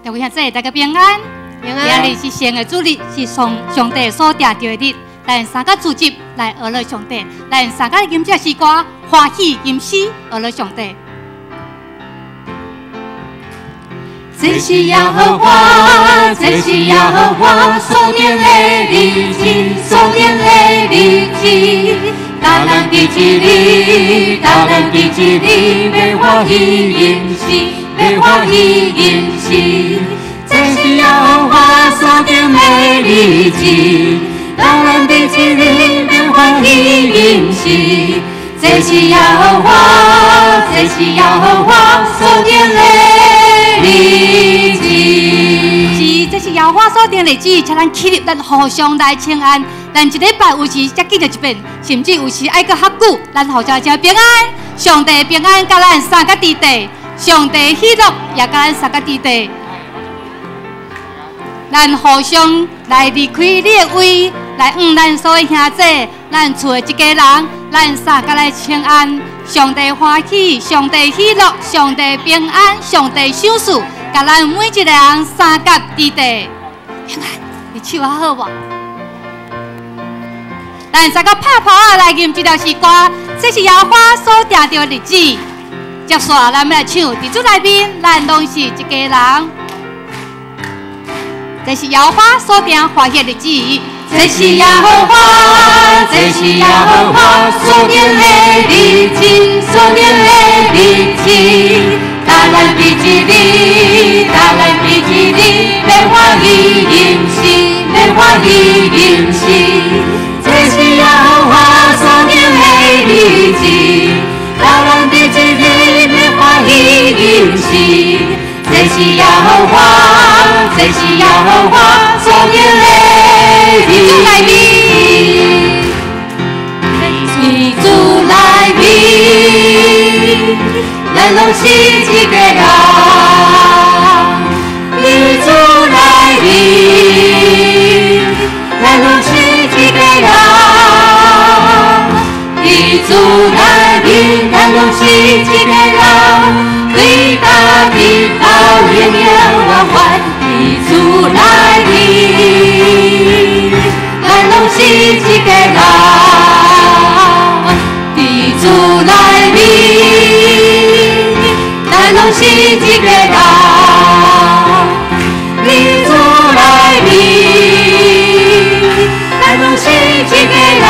各位兄弟，大家平安。平安。今日是神的主日，是上上帝所定著的日。咱三个聚集來學樂上帝，咱三個吟這詩歌，歡喜吟詩學樂上帝。這是耶和華，這是耶和華所定的日子，所定的日子。大咱佇這裡，大咱佇這裡，欲歡喜吟詩，欲歡喜吟詩。這是耶和華所定的日子，大咱佇這裡，欲歡喜吟詩。這是耶和華，這是耶和華所定的日子。是，這是耶和華所定的日子，請咱起立，咱互相來請安。咱一禮拜有時才見著一遍，甚至有時愛閣較久，咱互相請平安。上帝平安，佮咱三個弟弟；上帝喜樂，也佮咱三個弟弟。咱互相來離開你的位，來向咱所有兄弟、咱厝的一家人，咱三個來請安。上帝歡喜，上帝喜樂，上帝平安，上帝賞賜，共咱每一個人三甲弟弟平安。你手較好無？咱三個拍拍仔來吟這條詩歌，這是耶和華所定著的日子。接續咱欲來唱，佇主內面，咱攏是一家人。這是耶和華所定歡喜的日子。這是耶和華，這是耶和華所定的日子，所定的日子。大咱佇這裡，大咱佇這裡，欲歡喜吟詩，欲歡喜吟詩。這是耶和華所定的日子，大咱佇這裡，欲歡喜吟詩。這是耶和華，這是耶和華所定的日子。佇主內面，咱攏是一家人。佇主內面，咱攏是一家人。佇主內面，咱攏是一家人。對大地到永永遠遠，佇主內面，咱攏是一家人。佇主內面，咱攏是一家人。佇主內面，咱攏是一家人。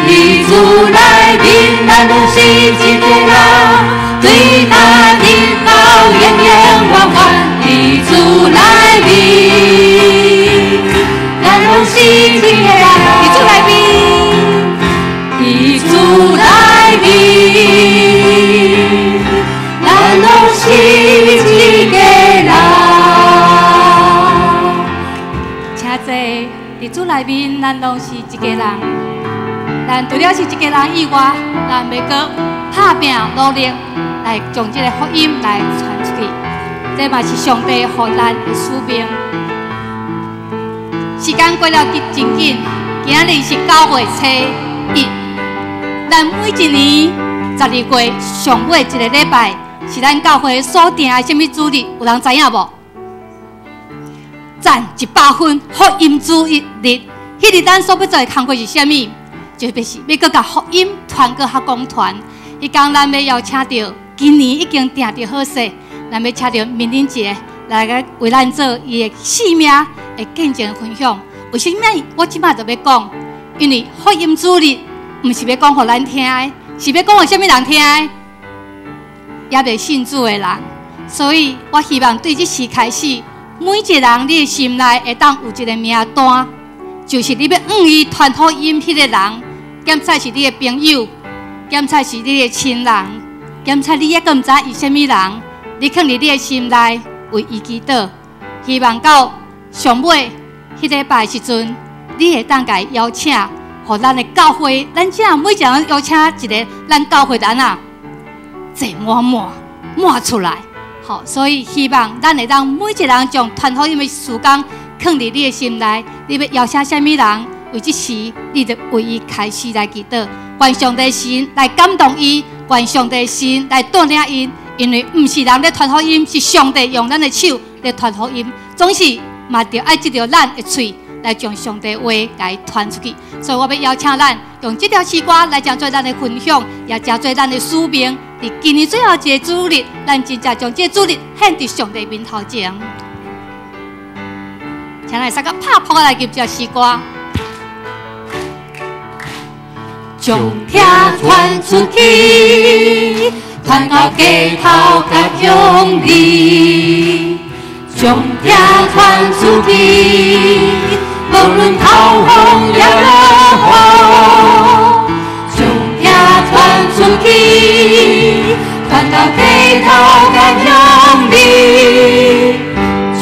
佇主內面，咱攏是一家人。對大地到永永遠遠，佇主內面，咱攏是一家人。佇主內面，佇主內面，咱攏是一家人。請坐，佇主內面，咱攏是一家人。咱除了是一家人以外，咱欲閣拍拚努力來將這個福音來傳出去。這嘛是上帝予咱的使命。時間過了真緊，今仔日是9月初1。咱每一年12月上尾一個禮拜，是咱教會所定的啥物主日？有人知影無？讚100分福音主日。彼日咱所欲做的工課是啥物？就是欲閣共福音傳閣較廣傳。彼工咱欲邀請著，今年已經訂著好勢，咱欲請著明玲姐來個為咱做伊的生命的見證分享。為啥物我這擺就欲講？因為福音主日毋是欲講予咱聽的，是欲講予啥物人聽的？猶未信主的人。所以我希望對這時開始，每一個人你的心內會當有一個名單，就是你欲向伊傳福音彼個人，檢查是你的朋友，檢查是你的親人，檢查你猶閣毋知伊啥物人，你囥佇你的心內為伊祈禱，希望到上尾彼禮拜時陣，你會當共伊邀請，予咱的教會，咱這每一個人邀請一個，咱教會就按怎坐滿滿滿出來。好，所以希望咱會當每一個人將傳福音的時間囥佇你的心內，你欲邀請啥物人，為這時你就為伊開始來祈禱，願上帝神來感動伊，願上帝神來帶領伊，因為毋是人咧傳福音，是上帝用咱的手咧傳福音，總是嘛著愛藉著咱的喙來將上帝話共傳出去。所以我欲邀請咱用這條詩歌來當做咱的分享，也當做咱的使命。佇今年最後一个主日，咱真正將這个主日獻佇上帝面頭前。請咱三個拍噗仔來入這詩歌。將疼傳出去，傳到街頭佮鄉里，將疼傳出去，無論透風抑落雨，將疼傳出去，傳到街頭佮鄉里，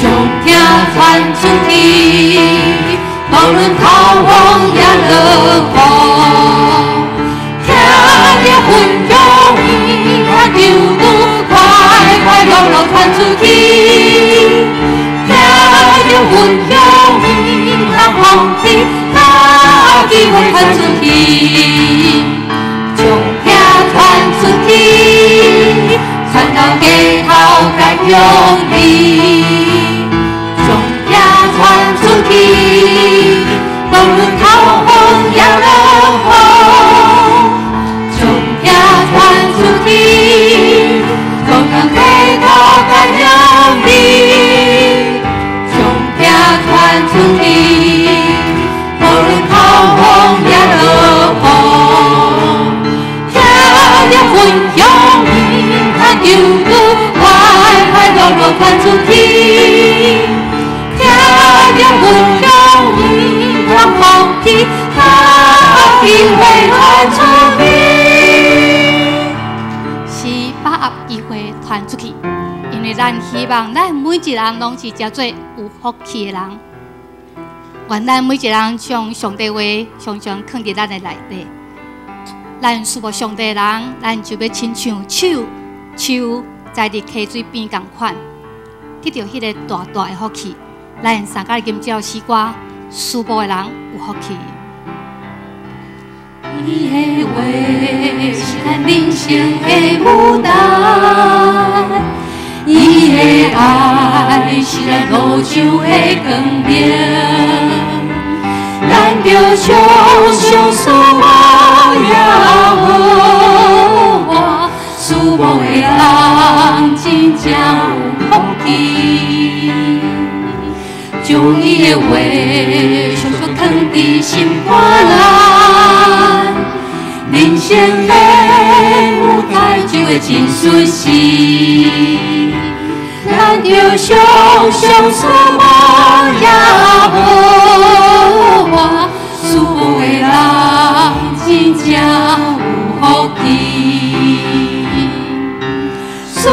將疼傳出去，無論透風抑落雨。分享，就愈快快樂樂傳出去。聽著分享，通風氣，把機會傳出去，將疼傳出去，傳到街頭佮鄉里，將疼傳出去，無論透風抑落雨。傳出去，傳到街頭佮鄉里，將疼傳出去，無論透風抑落雨。聽著分享，就愈快快樂樂傳出去。聽著分享，通風氣，把機會傳出去。把握機會傳出去，因為咱希望咱每一個人攏是誠做有福氣的人。願咱每一個人將上帝話常常囥佇咱的內底。咱事奉上帝的人，咱就欲親像樹樹栽佇溪水邊仝款，得著彼个大大的福氣。咱三個吟這首詩歌，事奉的人有福氣。伊的話是咱人生的舞台，伊的愛是咱路上的光明。咱著常常思慕耶和華，事奉的人真正有福氣，將伊的話常常囥佇心肝內。人生的舞台就會真順時，咱著常常思慕耶和華，事奉的人真正有福氣，事奉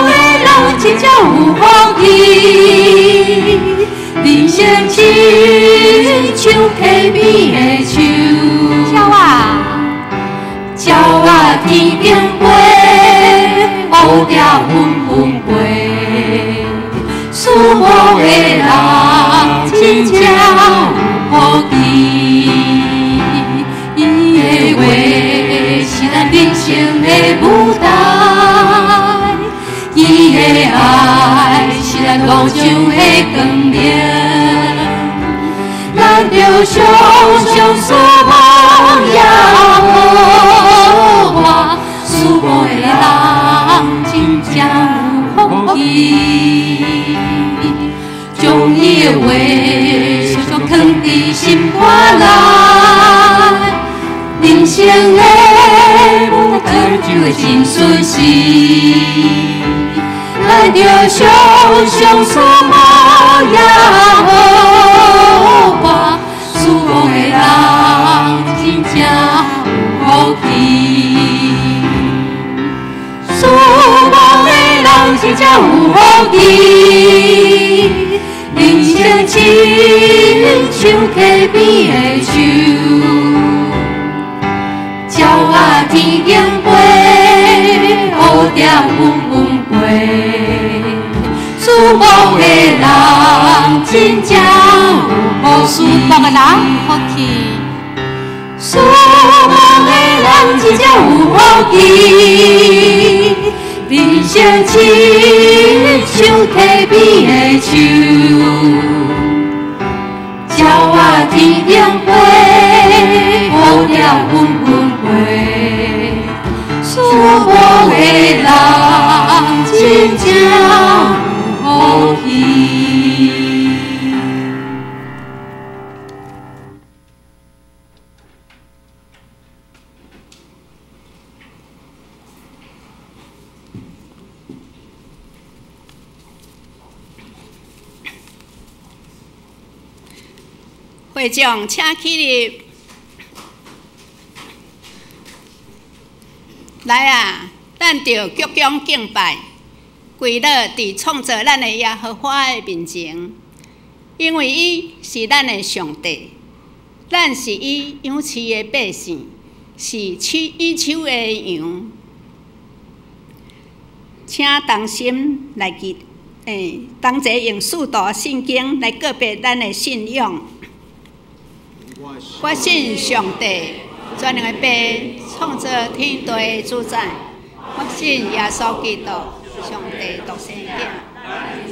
的人真正有福氣，人生親像溪邊的樹。鳥仔，鳥仔天頂飛，蝴蝶紛紛飛，事奉的人真正有福氣。伊的話是咱人生的舞台，伊的愛是咱路上的光明。咱著常常思慕耶和華，事奉的人真正有福氣，將伊的話常常囥佇心肝內，人生的舞台就會真順時。咱著常常思慕耶和華，事奉的人真正有福氣，事奉的人真正有福氣，人生親像溪邊的樹，鳥仔天頂飛，蝴蝶紛紛飛，事奉的人真正有福事奉的人有福氣，事奉的人真正有福氣，人生亲像提美的树，鸟仔天顶飞，蝴蝶纷纷飞，思慕的人真正有福气。会长，请起立。来啊，咱著鞠躬敬拜，跪落伫创造咱的耶和华的面前，因为伊是咱的上帝，咱是伊养饲的百姓，是伊手的羊。请同心来记，同齐用使徒信经来告别咱的信仰。我信上帝，全能的父，创造天地的主宰。我信耶稣基督，上帝独生子，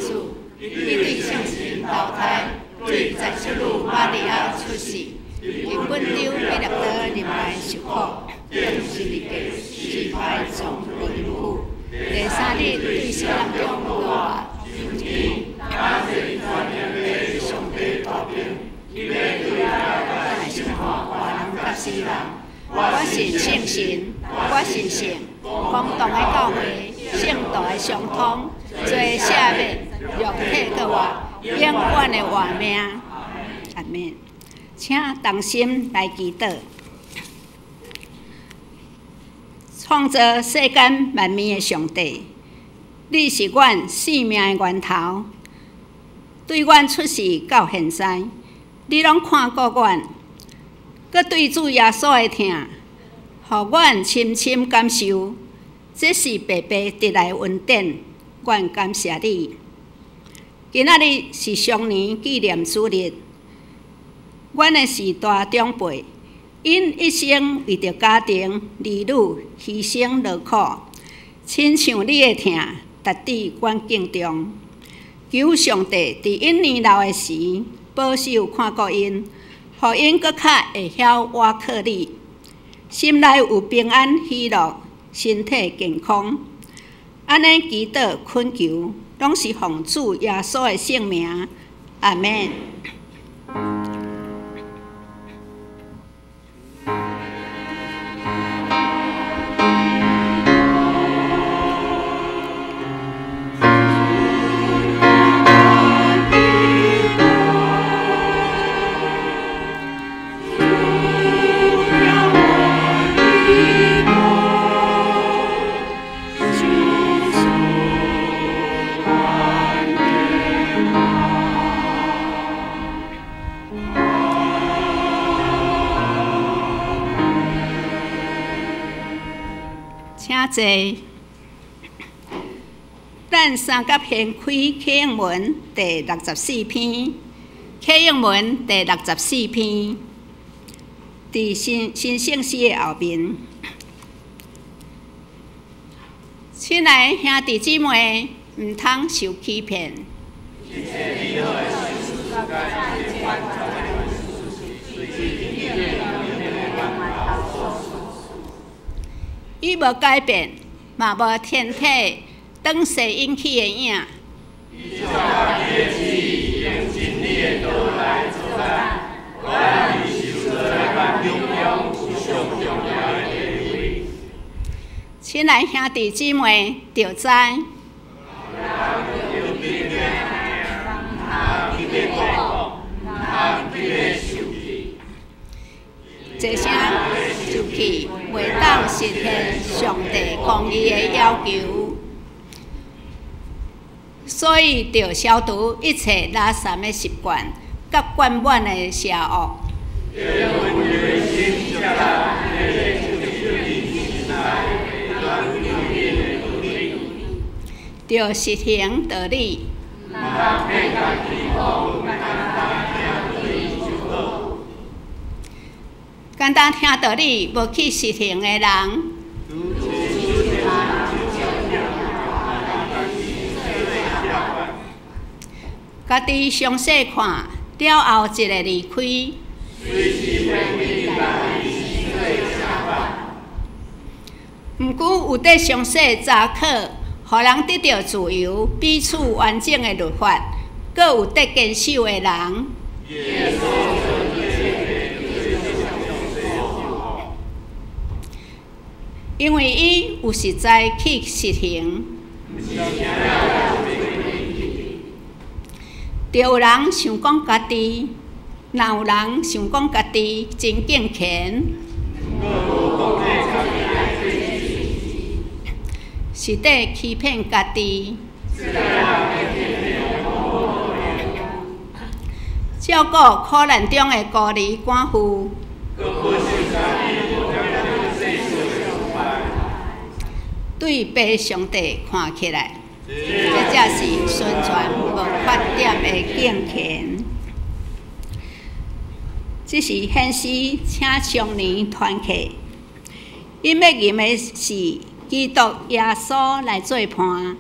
主，伊对圣神投胎，对在圣女玛利亚出世，伫本丢彼拉多入来受苦，钉十字架，死埋葬落阴府，第三日对死人中复活，上帝大能，活人佮死人，我信圣神，我信圣公同的教会，圣徒的相通，罪赦免，肉体阁活，永远的活命。阿们。请同心来祈祷。创造世间万物的上帝，你是阮生命的源头，对阮出世到现在，你拢看顾阮。阁对主耶稣的疼，予阮深深感受，这是白白得来的恩典，阮感谢你。今仔日是常年纪念主日，阮的四大长辈，𪜶一生为著家庭、儿女牺牲劳苦，亲像你的疼，值得阮敬重。求上帝伫𪜶年老的时，保守看顾𪜶。予𪜶阁较会晓倚靠你，心内有平安喜乐，身体健康。按呢祈祷恳求，拢是奉主耶稣的圣名。阿们。坐。咱三甲掀开启应文第64篇，启应文第64篇，伫新圣诗的后面。亲爱的兄弟姊妹，毋通受欺骗。伊无改变，嘛无天体转世引起的影。亲爱兄弟姊妹，著知。这声受气袂当实现上帝公义的要求，所以著消除一切垃圾的习惯，佮灌满的邪恶。著实行道理。简单听道理无去实行的人，家己詳細看了後，一个離開。毋過有佇詳細查考，予人得著自由、彼此完整的律法，閣有得堅守的人。因為伊有實在去實行。著有人想講家己，若有人想講家己真敬虔，是佇欺騙家己。照顧苦難中的孤兒寡婦，對父上帝看起來，這才是純全無缺點的敬虔。這是顯示請常年團契，𪜶欲吟的是基督耶穌來做伴。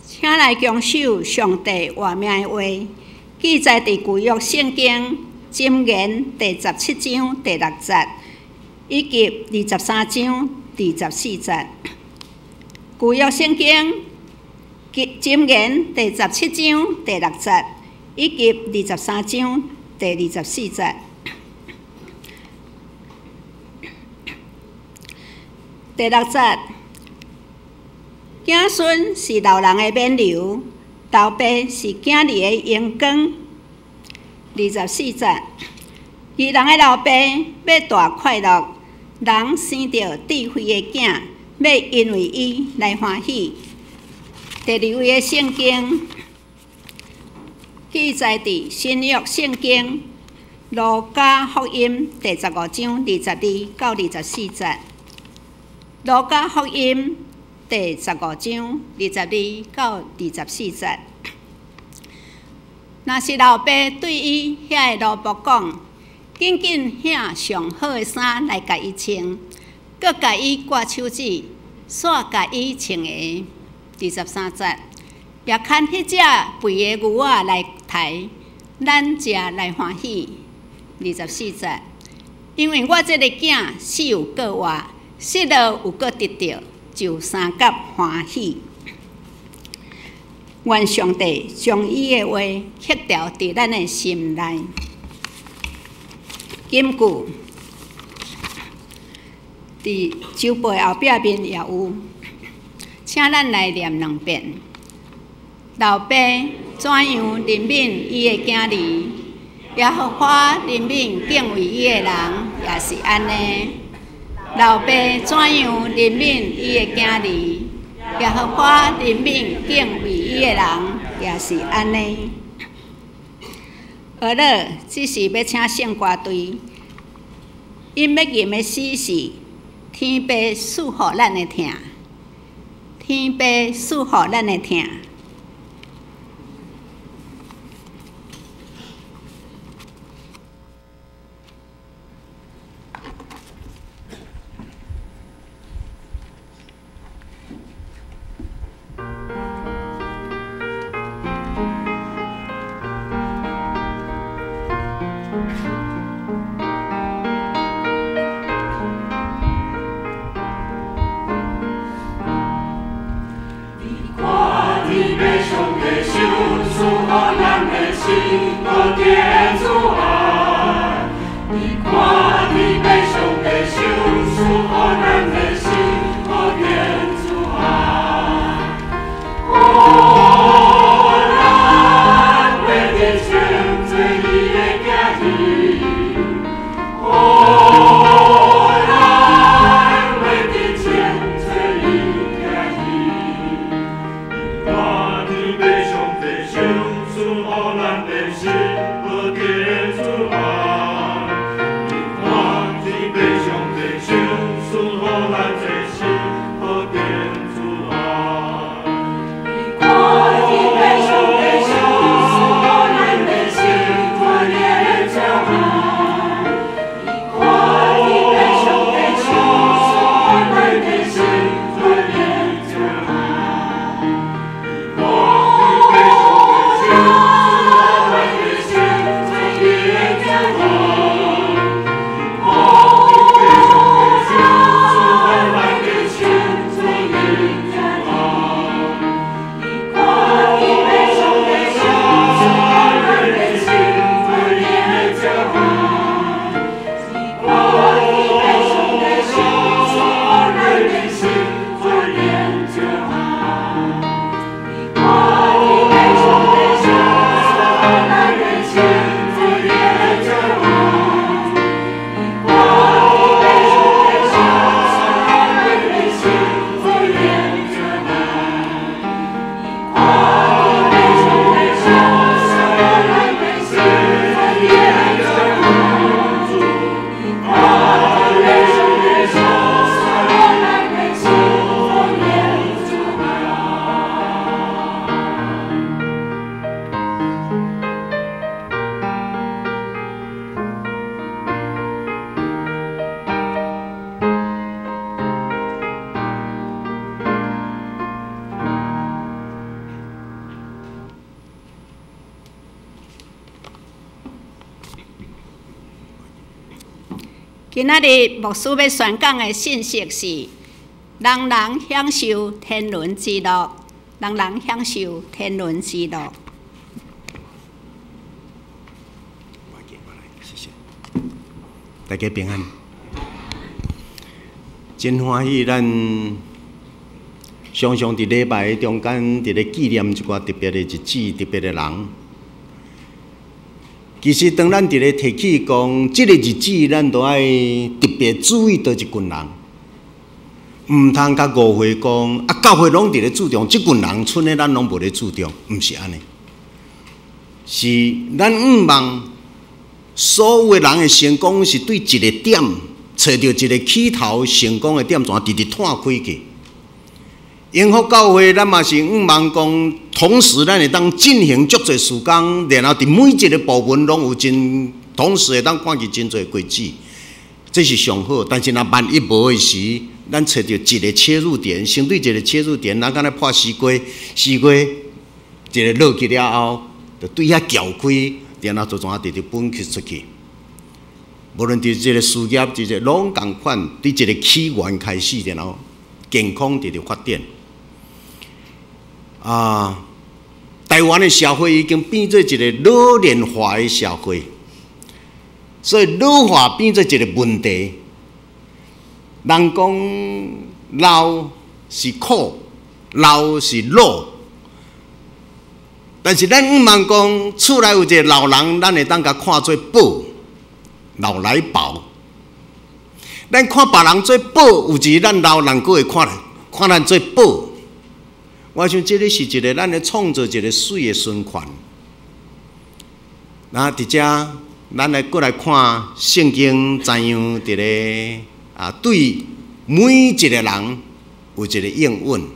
请来强守上帝活命的话，记载佇旧约圣经箴言第十七章第六节，以及23章24节。旧约圣经箴言第十七章第六节，以及23章第24节。第六节。子孙是老人的勉励，老爸是囝儿的荣光。24节，义人的老爸欲大快乐，人生著智慧的囝，欲因为伊来欢喜。第二位的圣经记载佇新约圣经路加福音第十五章22到24节。路加福音第十五章22到24节。若是老爸对伊遐个奴仆讲，紧紧遐上好的衫来共伊穿，阁共伊挂手指，煞共伊穿鞋。23节，也牵彼只肥的牛仔来刣，咱食来欢喜。24节，因为我这个囝死有阁活，失落有阁得著，就相佮欢喜。愿上帝将伊的话刻牢伫咱的心内。金句伫周报后壁面也有，请咱来念两遍。老爸怎样怜悯伊的囝儿，耶和华怜悯敬畏伊的人，也是按呢。老爸怎样怜悯伊的囝儿，耶和华怜悯敬畏伊的人，也是按呢。学乐只是欲请圣歌队，𪜶欲吟的诗是：天父赐予咱的疼，天父赐予咱的疼。你看今仔日牧師欲宣講的信息是：人人享受天倫之樂，人人享受天倫之樂。謝謝，大家平安。真歡喜，咱常常佇禮拜中間，佇咧紀念一寡特別的日子、特別的人。其實，當咱佇咧提起講這个日子，咱都愛特別注意佗一群人，毋通共誤會講啊，教會攏佇咧注重這群人，賰的咱攏無咧注重，毋是按呢。是咱向望所有的人的成功，是對一个點，揣著一个起頭成功的點，怎直直湠開去。榮福教會，咱嘛是向望講，同時咱會當進行足濟事工，然後佇每一个部門攏有真，同時會當看見真濟果子，這是上好。但是若萬一無的時，咱揣著一个切入點，先對一个切入點，咱敢若破西瓜，西瓜一个落去了後，就對遐撬開，然後就怎啊直直分去出去。無論佇這个事業，這個攏仝款，對一个起源開始，然後健康直直發展。啊！台灣的社會已經變做一个老年化的社會，所以老化變做一个問題。人講老是苦，老是惱，但是咱向望講，厝內有一个老人，咱會當共看做寶，老來寶。咱看別人做寶，有時咱老人閣會看看咱做寶。我想這个是一个咱咧創造一个媠的循環。那佇遮，咱來閣來看聖經怎樣佇咧啊，對每一个人有一个應允。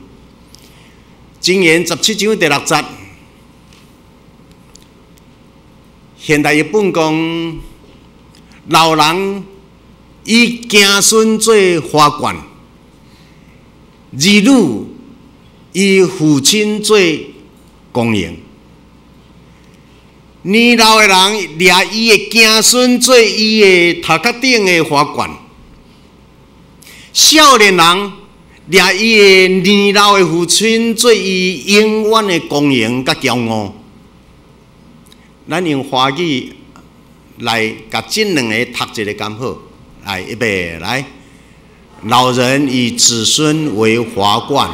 箴言17章第6節，現代譯本講，老人以子孫做華冠，兒女以父親做光榮。年老的人掠伊的子孫做伊的頭殼頂的華冠，少年人掠伊的年老的父親做伊永遠的光榮佮驕傲。咱用華語來共這兩个讀一个敢好？來，預備來。老人以子孫為華冠，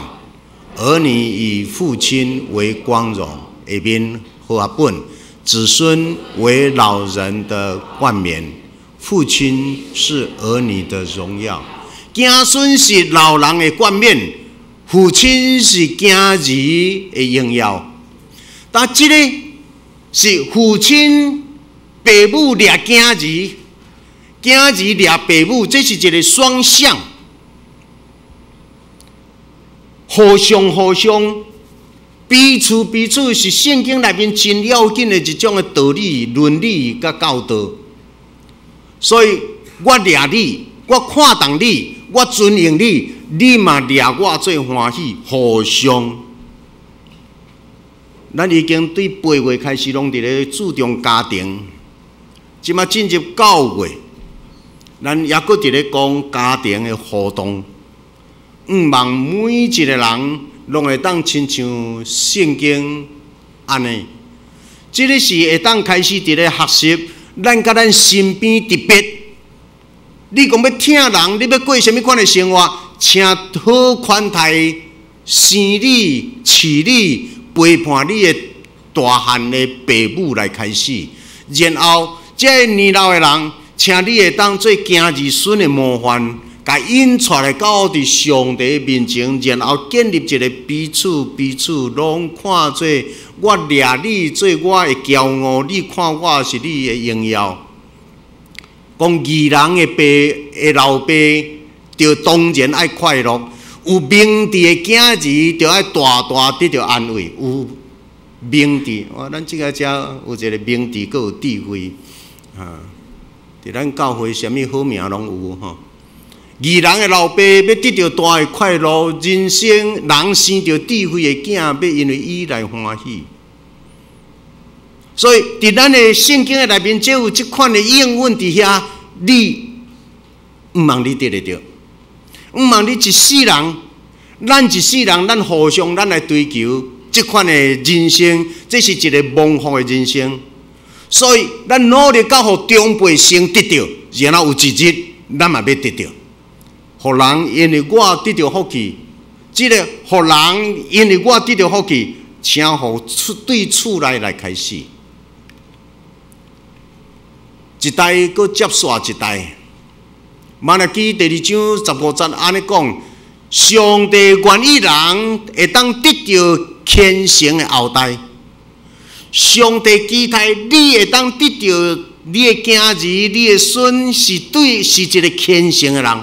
兒女以父親為光榮。下面和合本，子孫為老人的冠冕，父親是兒女的榮耀。子孫是老人的冠冕，父親是子兒的榮耀。但這个是父親爸母掠子兒，子兒掠爸母，這是一个雙向，互相互相，彼此彼此，是聖經內面真要緊的一種的道理、倫理佮教導。所以我掠你，我看重你，我尊榮你，你嘛掠我做歡喜，互相。咱已經對8月開始攏佇咧注重家庭，這馬進入9月，咱猶閣佇咧講家庭的互動。向望每一个人攏會當親像聖經按呢，這个是會當開始佇咧學習，咱佮咱身邊特別，你講欲疼人，你欲過啥物款的生活，請好款待生你、飼你、陪伴你的大漢的爸母來開始，然後這个年老的人，請你會當做囝兒孫的模範，共𪜶帶來到佇上帝面前，然後建立一个彼此彼此攏看做我掠你做我的驕傲，你看我是你的榮耀。講義人的爸的老爸，就當然愛快樂；有明智的囝兒，就愛大大得著安慰。有明智，哇！咱這个遮有一个明智，閣有智慧，啊！佇咱教會，啥物好名攏有吼。義人的老爸欲得著大的快樂，人生人生著智慧的囝，欲因為伊來歡喜。所以，佇咱的聖經的內面，就有這款的應允佇遐。你毋望你得會著，毋望你一世人，咱一世人，咱互相咱來追求這款的人生，這是一個蒙福的人生。所以，咱努力到予長輩先得著，然後有一日，咱嘛欲得著。予人因為我得著福氣，這個予人因為我得著福氣，請予厝對厝內來開始，一代閣接續一代。瑪拉基第二章十五節按呢講：上帝願意人會當得著虔誠的後代。上帝期待你會當得著你的囝兒、你的孫是對是一個虔誠的人。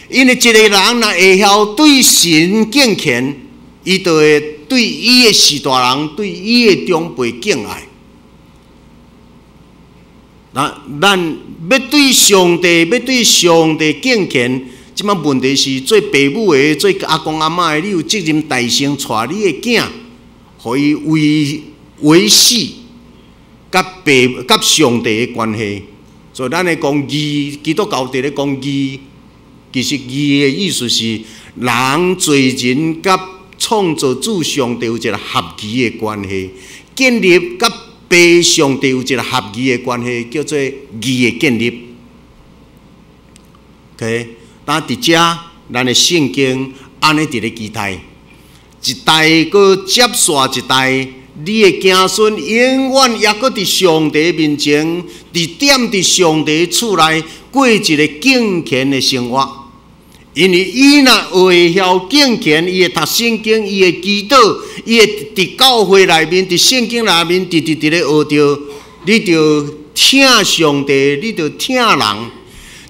因為一個人若會曉對神敬虔，伊就會對伊的序大人、對伊的長輩敬愛。那咱欲對上帝、欲對上帝敬虔，這擺問題是做爸母的、做阿公阿嬤的，你有責任代先帶你的囝，予伊維維繫佮爸佮上帝的關係。所以咱咧講義，基督教佇咧講義，其實義的意思是人罪人佮創造主上帝有一個合宜的關係，建立佮爸上帝有一個合宜的關係，叫做義的建立。OK，但佇遮，咱的聖經按呢佇咧期待，一代閣接續一代，你的子孫永遠猶閣佇上帝面前，佇踮佇上帝厝內過一个敬虔的生活。因為伊若會曉敬虔，伊會讀聖經，伊會祈禱，伊會佇教會內面，佇聖經內面，直直直咧學著，你著疼上帝，你著疼人，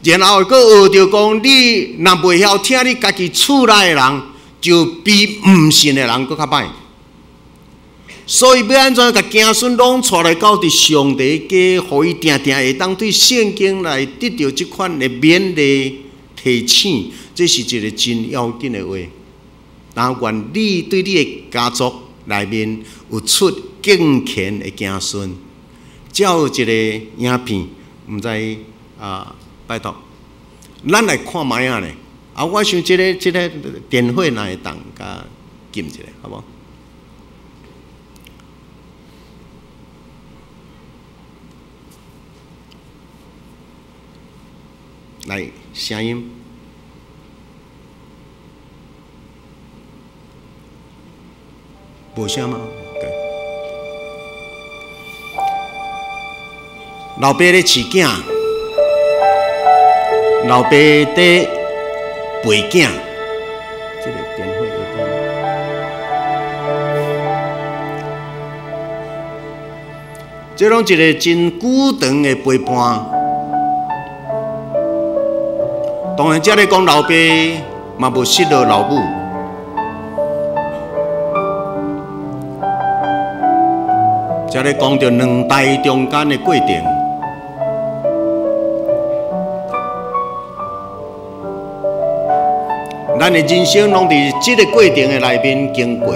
然後閣學著講，你若袂曉疼你家己厝內的人，就比毋信的人閣較歹。所以欲按怎共子孫攏帶來到佇上帝家，予伊定定會當對聖經來得著這款的勉勵提醒，這是一个真要緊的話。但願你對你的家族內面有出敬虔的子孫，才有一个影片，毋知啊，拜託，咱來看覓仔咧。啊，我想這个這个電話若會當共撳一下，好無？來，聲音。無聲嗎？老爸咧飼囝，老爸佇陪囝。這个電話會當。這攏一个真久長的陪伴。當然，這咧講老爸嘛無失落老母。這咧講著兩代中間的過程。咱的人生攏佇這个過程的內面經過。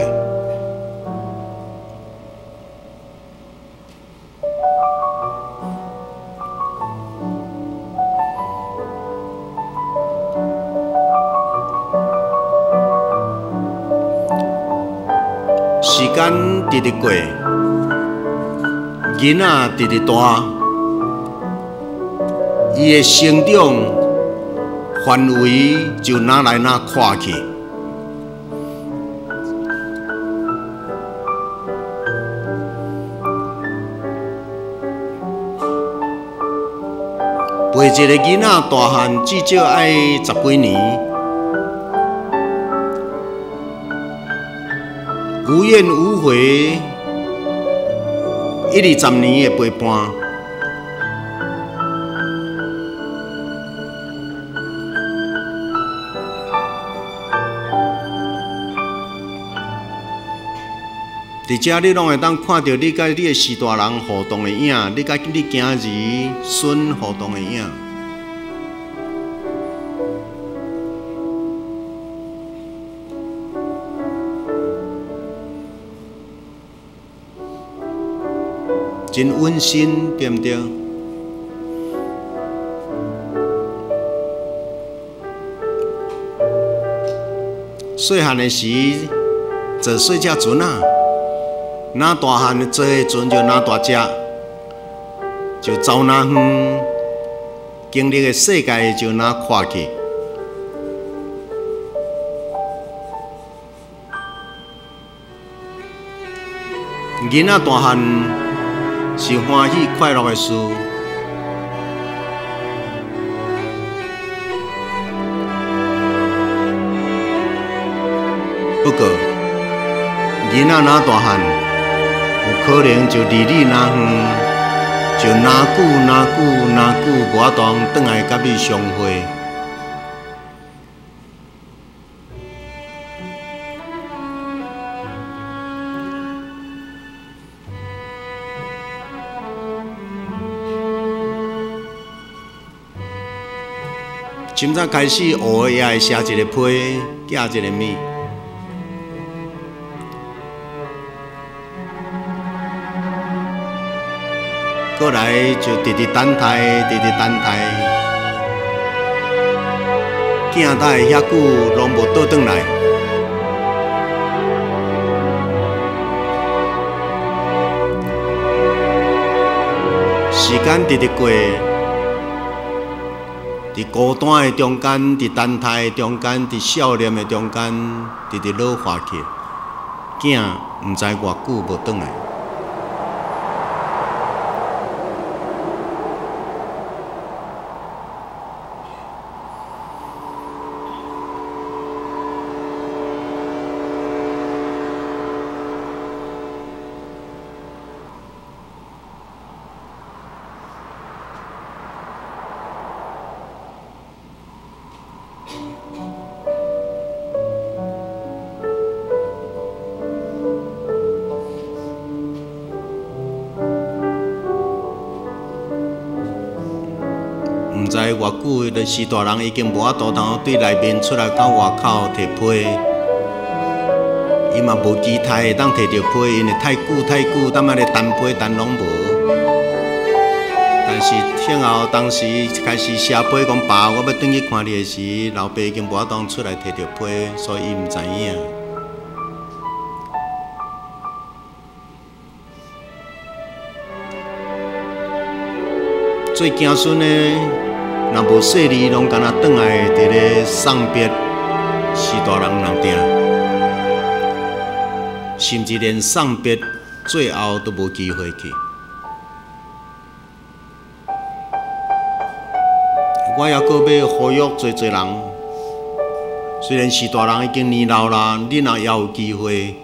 時間直直過，囡仔直直大，伊的成長範圍就愈來愈闊去。陪一个囡仔大漢，至少愛十幾年。無怨無悔，一二十年的陪伴。佇遮你攏會當看著你佮你的序大人互動的影，你佮你囝兒孫互動的影。真溫馨，對毋對？细汉的时坐细只船仔，若大汉坐的船就若大只，就走若远，经历的世界就若阔去。囡仔大汉是欢喜快乐的事。不过，囡仔若大汉，有可能就离你若远，就若久若久若久无法度转来佮你相会。今早开始，学也会写一个批，寄一个物。过来就直直等待，直直等待，囝等遐久拢无倒转来。时间直直过，伫孤单的中间，伫等待的中间，伫少年的中间，直直老化去，囝毋知偌久无转来。毋知偌久，彼时大人已经无法度通对内面出来到外口提批，伊嘛无期待会当提著批，因为太久太久，踮遐咧等批等拢无。但是听后当时开始写批，讲爸，我欲转去看你的时，老爸已经无法度出来提著批，所以伊毋知影。做子孙的，若无细腻，拢敢若转来伫咧送别是大人人定，甚至连送别最后都无机会去。我犹阁欲呼吁济济人，虽然是大人已经年老啦，你若犹有机会，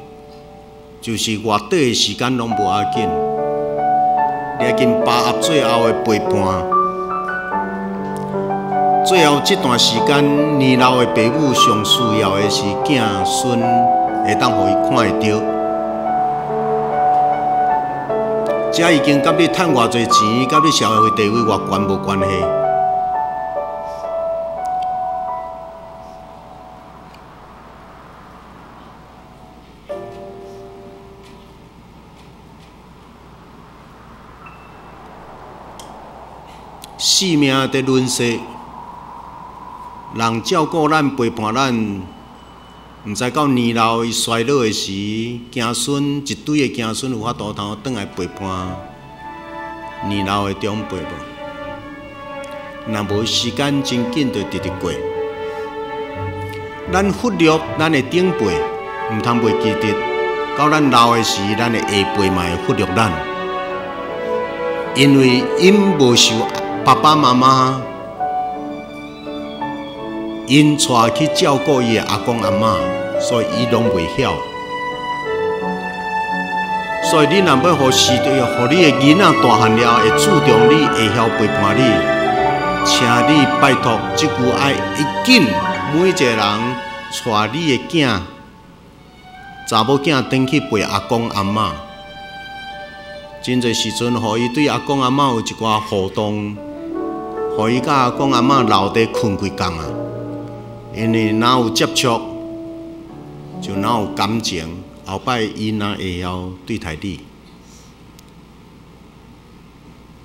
就是偌短的时间拢无要紧。你要紧把握最后的陪伴，最后这段时间，年老的爸母上需要的是囝孙会当予伊看会著。这已经佮你趁偌济钱，佮你社会地位偌悬无关系。生命伫轮世，人照顾咱、陪伴咱，毋知到年老伊衰老的时，子孙一堆的子孙有法度通转来陪伴年老的长辈无？若无时间真紧就直直过。咱忽略咱的长辈，毋通袂记得，到咱老的时，咱的下辈嘛会忽略咱，因为𪜶无受爸爸妈妈𪜶带去照顾伊的阿公阿嬷，所以伊拢袂晓。所以你若欲予时代，予你的囡仔大汉了，会注重你，会晓陪伴你，请你拜托，这句爱一紧，每一个人带你的囝、查某囝转去陪阿公阿嬷。真济时阵，予伊对阿公阿嬷有一寡互动，予伊佮阿公阿嬷留伫睏几工啊。因为若有接触，就若有感情，后摆伊若会晓对待你。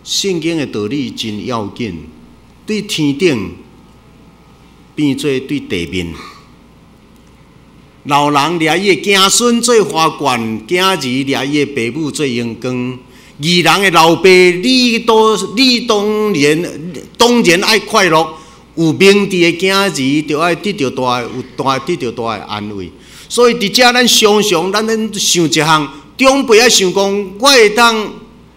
圣经的道理真要紧，对天顶变做对地面。老人掠伊的子孫做花冠，囝兒掠伊的爸母做榮光。義人的老爸，你當然愛快樂。有明智的囝兒，就愛得著大的，有大得著大的安慰。所以佇遮，咱常常咱咧想一項，長輩愛想講，我會當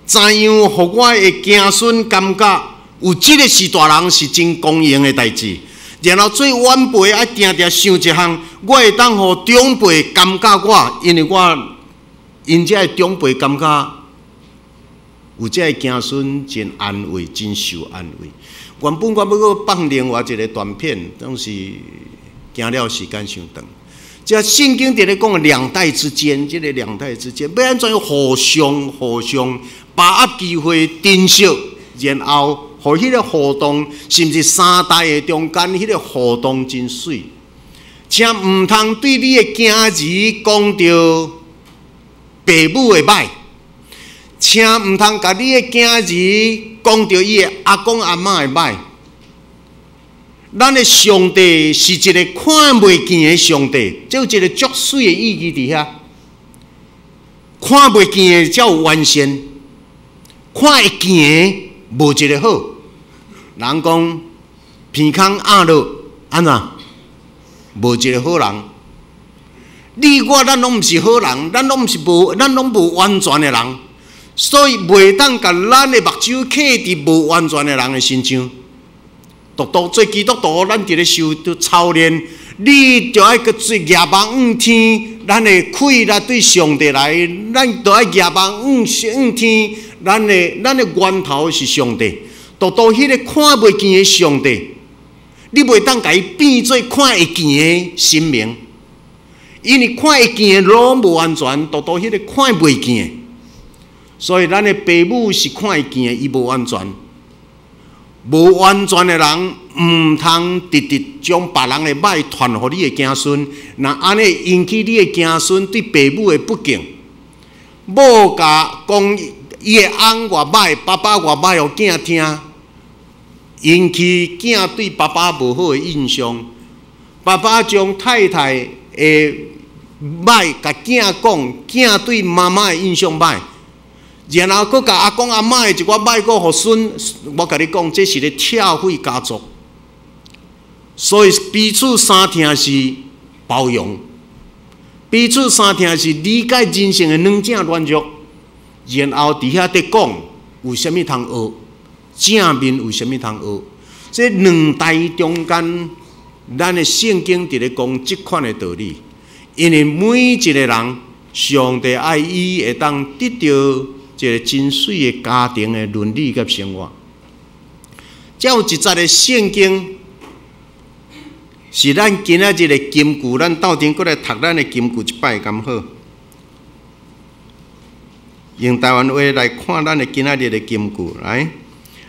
怎樣，予我的子孫感覺有這个是大人是真光榮的代誌。然後做晚輩愛定定想一項，我會當予長輩感覺我，因為我𪜶遮的長輩感覺有這个子孫真安慰，真受安慰。原本我欲閣放另外一个短片，但是驚了時間傷長。這聖經佇咧講兩代之間，這个兩代之間欲按怎樣互相把握機會珍惜，然後予彼个互動，甚至三代的中間彼个互動真媠。請毋通對你的囝兒講著爸母的歹，請毋通共你的囝兒講著伊的阿公阿嬤的歹。咱的上帝是一个看袂見的上帝，這有一个足媠的意義佇遐。看袂見的才有完善，看會見的無一个好。人講鼻空壓落按怎？無一个好人。你我咱攏毋是好人，咱攏無完全的人，所以袂當共咱的目睭扣佇無完全的人的身上。獨獨做基督徒，咱佇咧受操練，你著愛閣做舉目向天，咱的氣力對上帝來，咱著愛舉目向天，咱的源頭是上帝。獨獨彼个看袂見的上帝，你袂當共伊變做看會見的神明，因為看會見的攏無完全，獨獨彼个看袂見的，所以咱的爸母是看會見的，伊無完全。無完全的人，毋通直直將別人的歹傳予你的子孫。若按呢引起你的子孫對爸母的不敬，某共講伊的翁偌歹，爸爸偌歹，予囝聽，引起囝對爸爸無好的印象。爸爸將太太的歹共囝講，囝對媽媽的印象歹。然後閣共阿公阿嬤的一寡歹閣予孫，我共你講，這是咧拆毀家族。所以彼此相疼是包容，彼此相疼是理解人性的軟正軟弱。然後佇遐佇講有啥物通學，正面有啥物通學。這兩代中間，咱的聖經佇咧講這款的道理。因為每一個人，上帝愛伊會當得著一个真媠的家庭的倫理佮生活。遮有一節的聖經，是咱今仔日的金句，咱鬥陣閣來讀咱的金句一擺，敢好？用台灣話來看咱的今仔日的金句，來，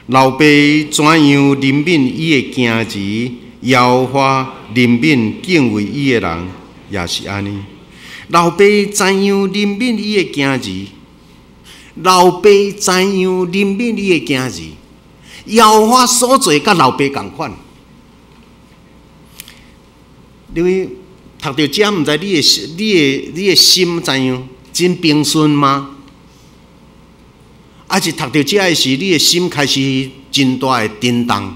老爸怎樣憐憫伊的囝兒，耶和華憐憫敬畏伊的人，也是按呢。老爸怎樣憐憫伊的囝兒？老爸怎樣憐憫伊的囝兒？耶和華所做佮老爸仝款。你讀著這，毋知你的心怎樣？真平順嗎？抑是讀著這的時，你的心開始真大的震動？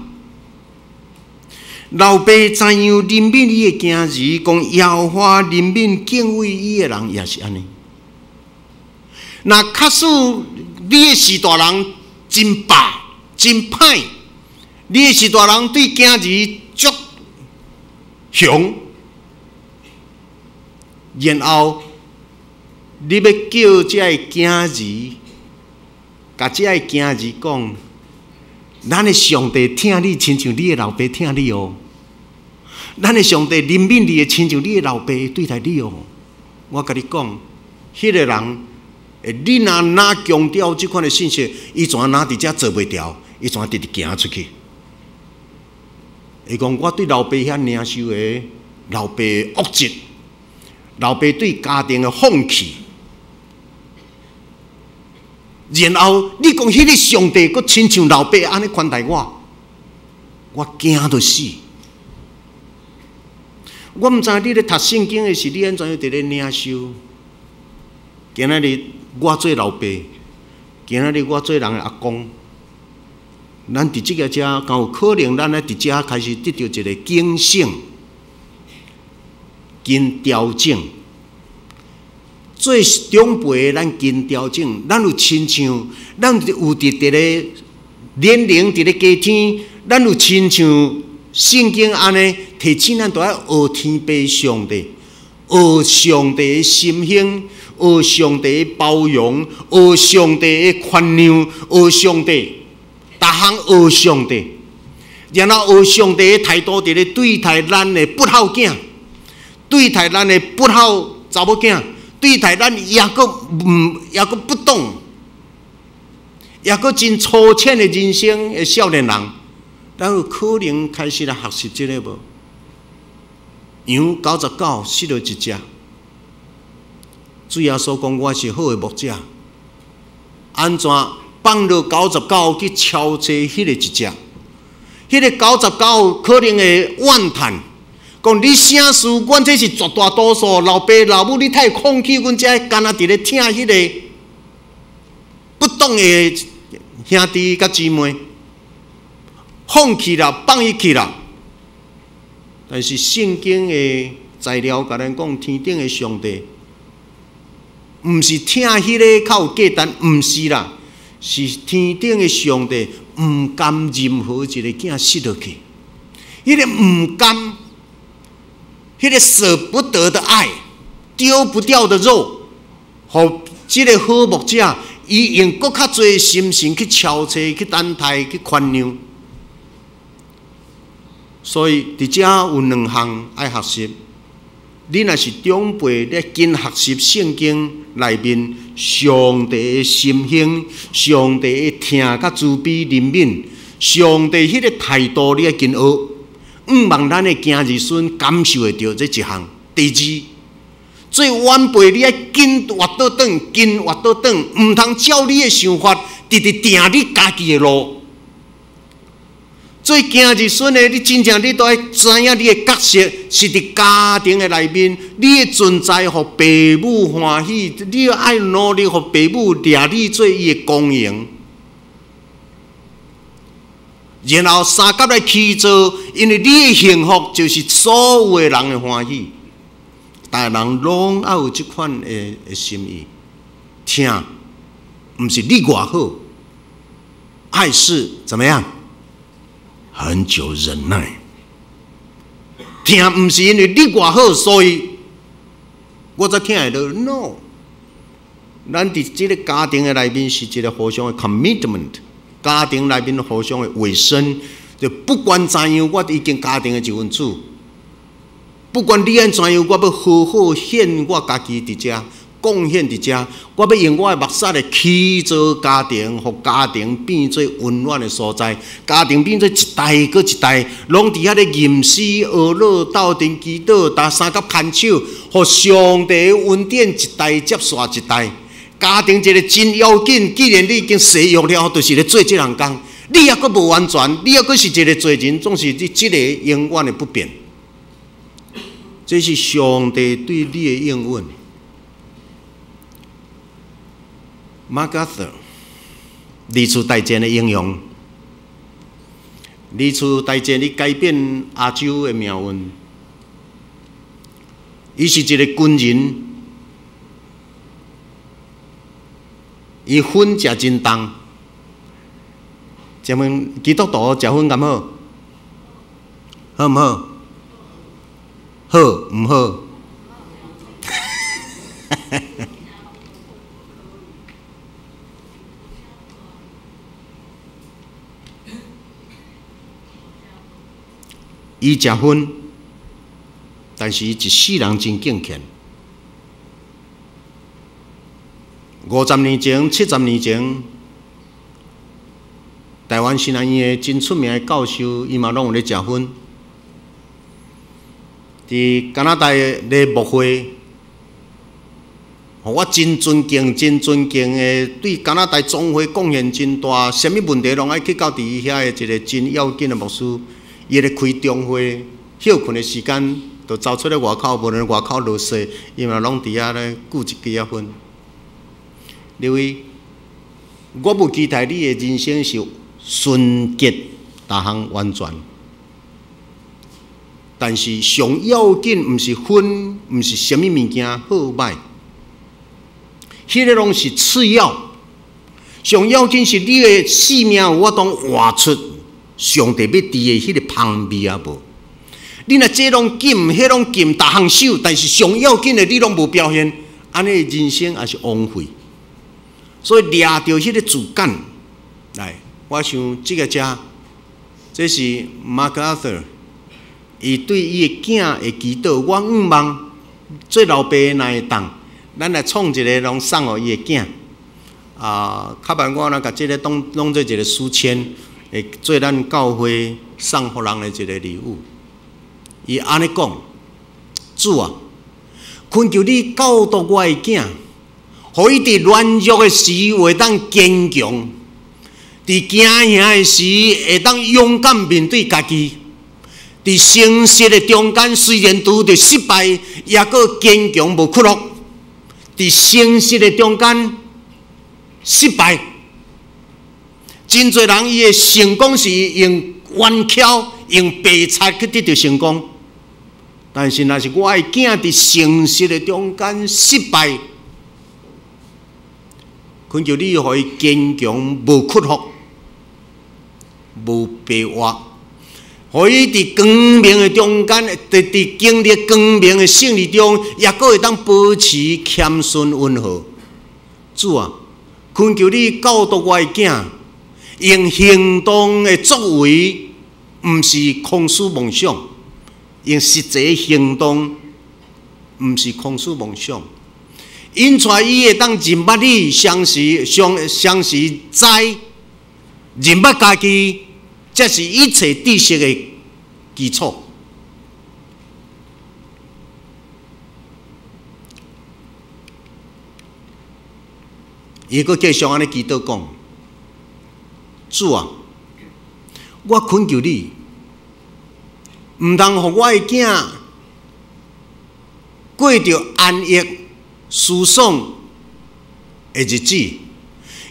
老爸怎樣憐憫伊的囝兒？講耶和華憐憫敬畏伊的人，也是按呢。若假使你的序大人真霸、真歹，你的序大人對囝兒足兇，然後你欲叫這个囝兒，共這个囝兒講，咱的上帝疼你，親像你的老爸疼你哦。咱的上帝憐憫你的，親像你的老爸對待你哦。我共你講，彼个人，你若若強調這款的信息，伊怎若佇遮做袂牢，伊怎直直行出去？伊講我對老爸遐領受的老爸惡質，老爸對家庭的放棄，然後你講彼个上帝閣親像老爸按呢寬待我，我驚著死。我毋知你咧讀聖經的時，你按怎樣佇咧領受？今仔日我做老爸，今仔日我做人的阿公，咱佇這个遮，敢有可能咱咧佇遮開始得著一個警醒跟調整。做長輩的，咱緊調整，咱有親像，咱有佇個年齡佇咧加添，咱有親像聖經按呢提醒咱，都愛學天父上帝，學上帝的心胸，學上帝的包容，學上帝的寬容，學上帝，逐項學上帝，然後學上帝的態度佇咧對待咱的不孝囝，對待咱的不孝查某囝。對待咱抑閣毋，抑閣不懂，抑閣真粗淺的人生的少年人，咱有可能開始來學習這个無？羊99失落一隻，主耶穌講我是好的牧者，按怎放落99去超找彼個一隻？彼个99可能會怨嘆。講你啥事？阮這是絕大多數老爸老母，你太放棄阮這，干焦佇咧疼彼个不懂的兄弟佮姊妹，放棄啦，放伊去啦。但是聖經的材料共咱講，天頂的上帝，毋是疼彼个較有價值，毋是啦，是天頂的上帝毋甘任何一个囝失落去，彼个毋甘。彼个捨不得的愛，丟不掉的肉，予這个好牧者，伊用閣較濟心神去超找、去等待、去寬容。所以，佇遮有兩項愛學習。你若是長輩，你緊學習聖經內面上帝的心胸、上帝的疼佮慈悲憐憫、上帝彼个態度，你愛緊學。向望咱的囝兒孫感受會著這一項。第二，做晚輩你愛緊活倒轉，緊活倒轉，毋通照你的想法，直直定你家己的路。做囝兒孫的，你真正你都愛知影你的角色是佇家庭的內面，你的存在予爸母歡喜，你愛努力予爸母掠你做伊的光榮。然後相佮來去做，因為你的幸福就是所有的人的歡喜。逐个人攏愛有這款的心意，疼，毋是你偌好，愛是怎麼樣？恆久忍耐。疼毋是因為你偌好，所以我才疼會落。No，咱佇這个家庭的內面是一个互相的 commitment。家庭內面互相的委身，就不管怎樣，我已經家庭的一份子。不管你按怎樣，我欲好好獻我家己佇遮，貢獻佇遮，我欲用我的目屎來起造家庭，予家庭變做溫暖的所在，家庭變做一代閣一代，攏佇遐咧吟詩學樂、鬥陣祈禱、搭相佮牽手，予上帝的恩典一代接續一代。家庭一个真要緊，既然你已經誓約了，就是咧做這項工。你抑閣無完全，你抑閣是一个罪人，總是你這个永遠的不變。這是上帝對你的應允。MacArthur 二次大戰的英雄，二次大戰伊改變亞洲的命運。伊是一个軍人。伊薰食真重，請問基督徒食薰敢好？好毋好？好毋好？伊食薰，但是伊一世人真敬虔。50年前、70年前，台灣神學院的真出名的教授，伊嘛攏有咧食薰。佇加拿大咧牧會，我真尊敬、真尊敬的，對加拿大總會貢獻真大，啥物問題攏愛去到佇伊遐的一個真要緊的牧師，伊咧開中會，歇睏的時間，就走出來外口，無論外口落雪，伊嘛攏佇遐咧顧一支仔薰。你位，我無期待你的人生是純潔，逐項完全。但是上要緊，毋是薰，毋是啥物物件好歹，彼个攏是次要。上要緊是你的生命有法當活出上帝欲佇的彼个芳味啊無？你若這攏緊，彼攏緊，逐項守，但是上要緊的你攏無表現，按呢人生也是枉費。所以掠著彼个主幹，來，我想這个遮，這是 MacArthur，伊對伊的囝的祈禱，我向望做老爸的若會當，咱來創一个，攏送予伊的囝。啊，較慢我若共這个當當做一个書籤，會做咱教會送予人的一个禮物。伊按呢講：主啊，懇求你教導我的囝，予伊佇軟弱的時會當堅強，佇驚嚇的時會當勇敢面對家己，佇誠實的中間雖然拄著失敗，猶閣堅強無屈服。佇誠實的中間失敗，真濟人伊的成功是用冤巧、用白賊去得著成功。但是，若是我的囝佇誠實的中間失敗，懇求你予伊堅強，無屈服，無白活，予伊佇光明的中間，佇經歷光明的勝利中，猶閣會當保持謙遜溫和。主啊，懇求你教導我的囝，用行動的作為，毋是空思夢想；用實際行動，毋是空思夢想。引帶伊會當認捌你，相時相相時知認捌家己，這是一切知識的基礎。伊閣繼續按呢祈禱講：主啊，我懇求你，毋通予我的囝過著安逸舒爽的日子，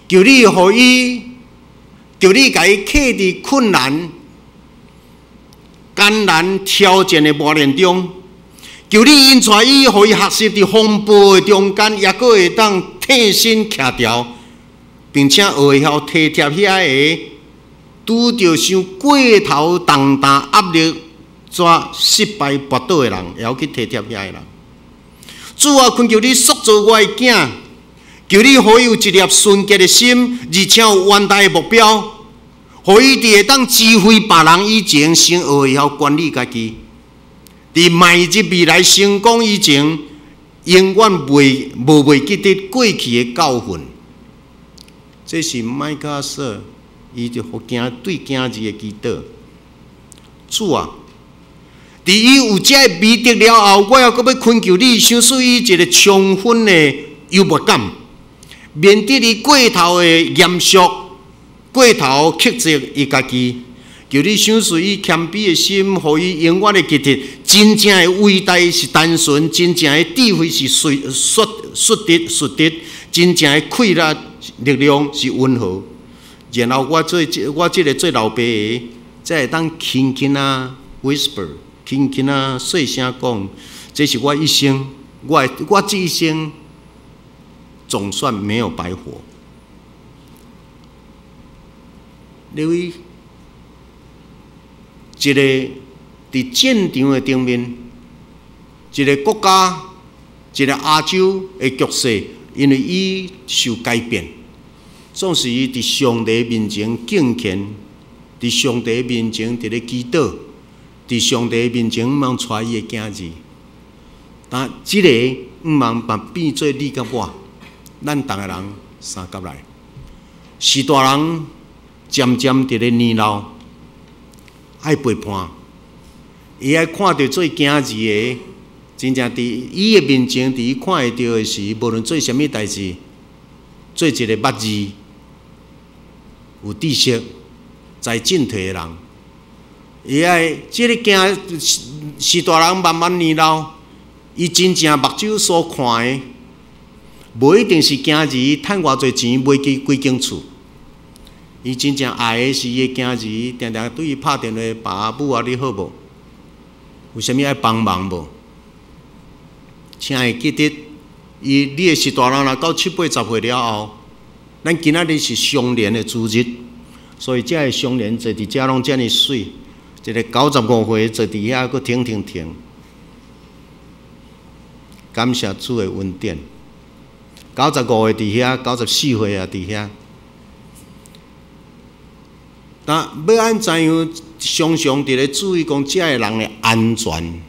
求你予伊，求你共伊徛佇困難、艱難挑戰的磨練中，求你引帶伊，予伊學習佇風暴的中間，猶閣會當挺身徛牢，並且學會曉體貼遐个拄著傷過頭重擔壓力，煞失敗跋倒的人，會曉去體貼遐個人。主啊，懇求你塑造我的囝，求你予伊有一粒純潔的心，而且有遠大的目標，予伊佇會當指揮別人以前，先學會曉管理家己。佇邁入未來成功以前，永遠袂無袂記得過去的教訓。這是麥克阿瑟，伊就予囝對囝兒的祈禱。主啊，佇伊有這个美德了後，我猶閣欲懇求你，賞賜伊一个充分的幽默感，免得伊過頭的嚴肅，過頭克制伊家己。求你賞賜伊謙卑的心，予伊永遠會記得，真正的偉大是單純，真正的智慧是率率率直率直，真正的氣力力量是溫和。然後我做我這个做老爸的，才會當輕輕仔 whisper，輕輕仔細聲講，這是我一生，我我這一生總算沒有白活。你位一個佇戰場的頂面，一個國家，一個亞洲的局勢，因為伊受改變，總是伊佇上帝面前敬虔，佇上帝面前佇咧祈禱，佇上帝面前向望帶伊的囝兒。但這个向望嘛變做你佮我，咱逐个人相佮來，是大人漸漸佇咧年老。愛陪伴，伊愛看著做囝兒的，真正佇伊的面前，佇伊看會著的時，無論做啥物代誌，做一个捌字、有知識、知進退的人，伊愛這个囝序大人慢慢年老，伊真正目睭所看的，無一定是囝兒趁偌濟錢買幾幾間厝。伊真正愛的是伊的囝兒，定定對伊拍電話，爸母啊，你好無？有啥物愛幫忙無？請會記得，伊你的序大人若到七八十歲了後，咱今仔日是相連的主日，所以這个相連坐佇遮攏遮爾媠，一个95歲坐佇遐，閣挺挺挺。感謝主的恩典，95歲佇遐，94歲也佇遐。但欲按怎樣，常常佇咧注意講，這个人的安全，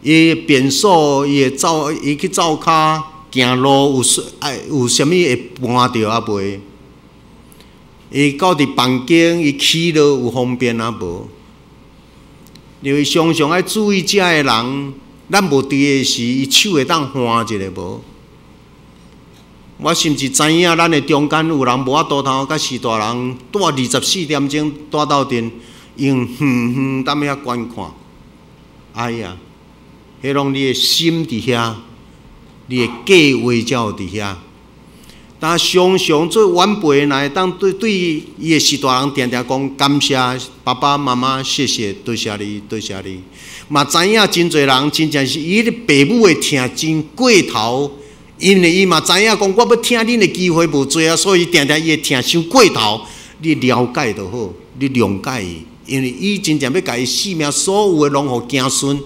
伊的便所，伊會走，伊去灶跤行路有愛有啥物會絆著啊袂？伊到佇房間，伊起落有方便啊無？因為常常愛注意這个人，咱無佇的時，伊手會當翻一下無？我甚至知影，咱的中間有人無法度通佮序大人蹛24點鐘蹛鬥陣，用遠遠踮遐觀看。哎呀，彼攏你的心佇遐，你的計劃才有佇遐。但常常做晚輩的，會當對對伊的序大人定定講感謝爸爸媽媽，謝謝，多謝你，多謝你。嘛知影真濟人真正是伊的爸母的疼真過頭。因為伊嘛知影講，我欲疼恁的機會無濟啊，所以定定伊會疼傷過頭。你了解就好，你諒解伊，因為伊真正欲共伊性命所有的攏予子孫，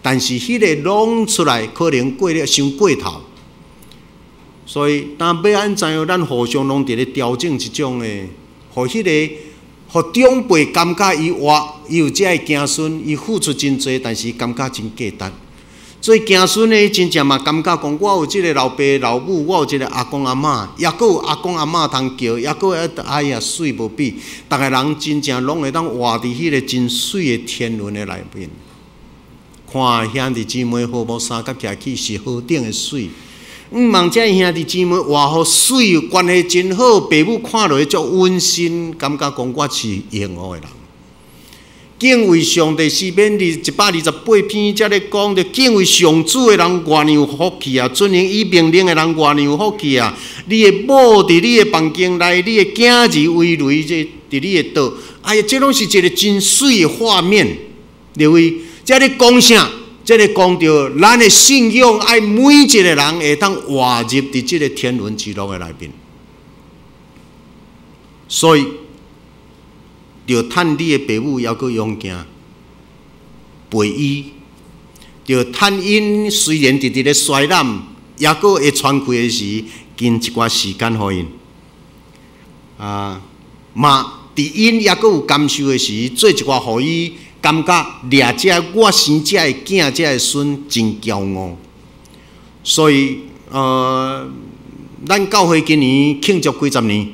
但是彼個攏出來可能過了傷過頭。所以，當欲按怎樣，咱互相攏佇咧調整一種的，予彼個，予長輩感覺伊活，伊有這个子孫，伊付出真濟，但是伊感覺真價值。做子孫的真正嘛感覺講，我有這个老爸老母，我有這个阿公阿嬤，抑閣有阿公阿嬤通叫，抑閣哎呀媠無比。逐个人真正攏會當活佇彼个真媠的天倫的內面。看兄弟姊妹和睦相佮徛起是何等的媠。毋望這兄弟姊妹活予媠，關係真好，爸母看落去足溫馨，感覺講我是幸福的人。敬畏上帝詩篇二128篇，才咧講著敬畏上主的人，偌爾有福氣啊！遵行伊命令的人，偌爾有福氣啊！你的某佇你的房間內，你的囝兒圍內這佇你的桌，哎呀，這攏是一个真媠的畫面，對未？這咧講啥？這咧講著咱的信仰愛每一个人會當活入佇這个天倫之樂的內面，所以。著趁你的爸母猶閣勇健，陪伊；著趁𪜶雖然直直咧衰老，猶閣會喘氣的時，盡一寡時間予𪜶。啊，嘛，佇𪜶猶閣有感受的時，做一寡予伊感覺掠這我生這个囝、這个孫真驕傲。所以，咱教會今年慶祝幾十年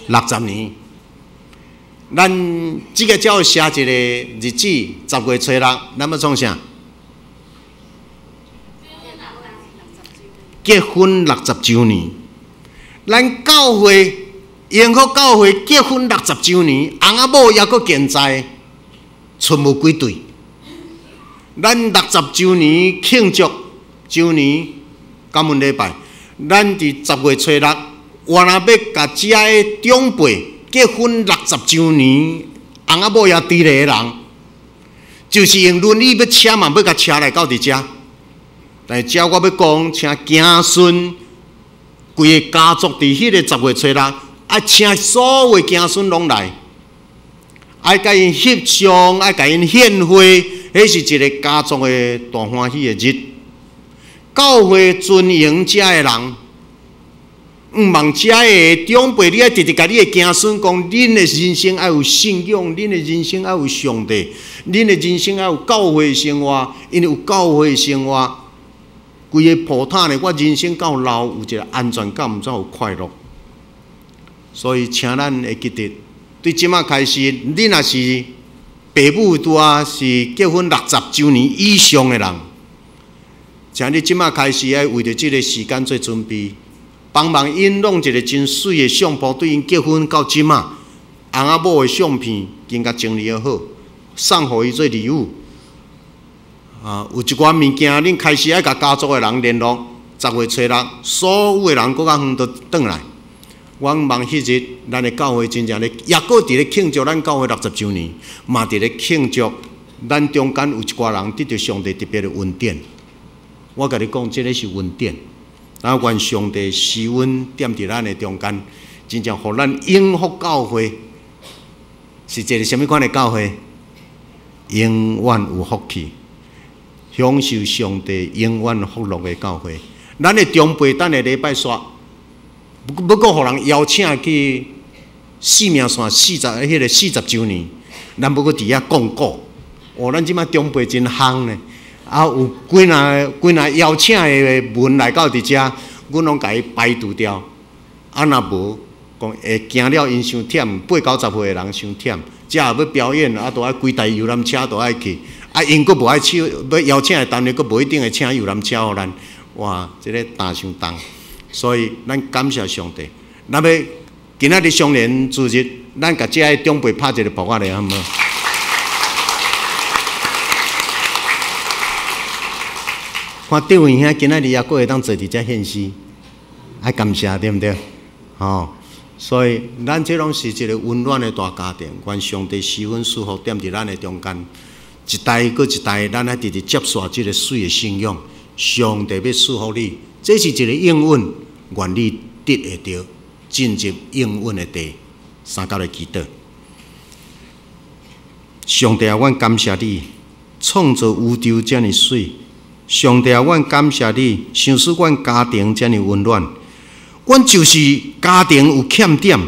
？60年。咱這个才會寫一个日子，10月初六，咱欲創啥？結婚60週年。咱教會榮福教會結婚六十週年，翁仔某猶閣健在，賰無幾對。咱六十週年慶祝週年感恩禮拜，咱佇10月初六，我若欲共遮个長輩。結婚六十週年，翁仔某也佇咧的人，就是用輪椅欲車嘛，欲共車來到佇遮。但是遮我欲講，請子孫規个家族佇彼个10月初六，啊，請所有子孫攏來，愛共𪜶翕相，愛共𪜶獻花，彼是一个家族的大歡喜的日。教會尊榮遮的人。毋望遮的長輩，你愛直直共你的子孫講，恁的人生愛有信仰，恁的人生愛有上帝，恁的人生愛有教會生活，因為有教會生活，規个抱塔呢，我人生到老有一个安全感，才有快樂。所以，請咱會記得，對這馬開始，恁若是爸母拄仔是結婚六十週年以上的人，請你這馬開始愛為著這个時間做準備。幫忙𪜶弄一个真媠的相簿，對𪜶結婚到這馬，翁仔某的相片，經共整理好，送予伊做礼物。啊，有一寡物件，恁開始愛共家族的人聯絡，10月初6，所有的人閣較遠都轉來。我望彼日，咱的教會真正咧，抑閣佇咧慶祝咱教會60週年，嘛佇咧慶祝咱中間有一寡人得著上帝特別的恩典。我共你講，這个是恩典。咱願上帝施恩踮佇咱的中間，真正予咱永福教會是一个啥物款的教會？永遠有福氣，享受上帝永遠福樂的教會。咱的長輩等下禮拜煞，欲閣予人邀請去四命線四十彼个40週年，咱欲閣佇遐講古。哦，咱這擺長輩真夯呢。啊，有幾若幾若邀請的文來到佇遮，阮攏共伊排除掉。啊，若無講會驚了𪜶傷忝，八九十歲的人傷忝，遮也欲表演，啊，都愛規台遊覽車都愛去，啊，𪜶閣無愛請，欲邀請的單位閣無一定會請遊覽車予咱。哇，這个擔傷重，所以咱感謝上帝。咱欲今仔日雙連主日，咱共遮的長輩拍一个噗仔咧，好毋好？看德惠兄今仔日猶閣會當坐佇遮獻詩，愛感謝對毋對？吼，所以咱這攏是一个溫暖的大家庭，願上帝施恩賜福踮佇咱的中間，一代閣一代，咱愛直直接續這個媠的信仰。上帝欲賜福你，這是一个應允，願你得會著進入應允的地。三甲來祈禱，上帝啊，阮感謝你創造宇宙遮爾媠。上帝啊，阮感謝你，賞賜阮家庭遮爾溫暖。阮就是家庭有欠點，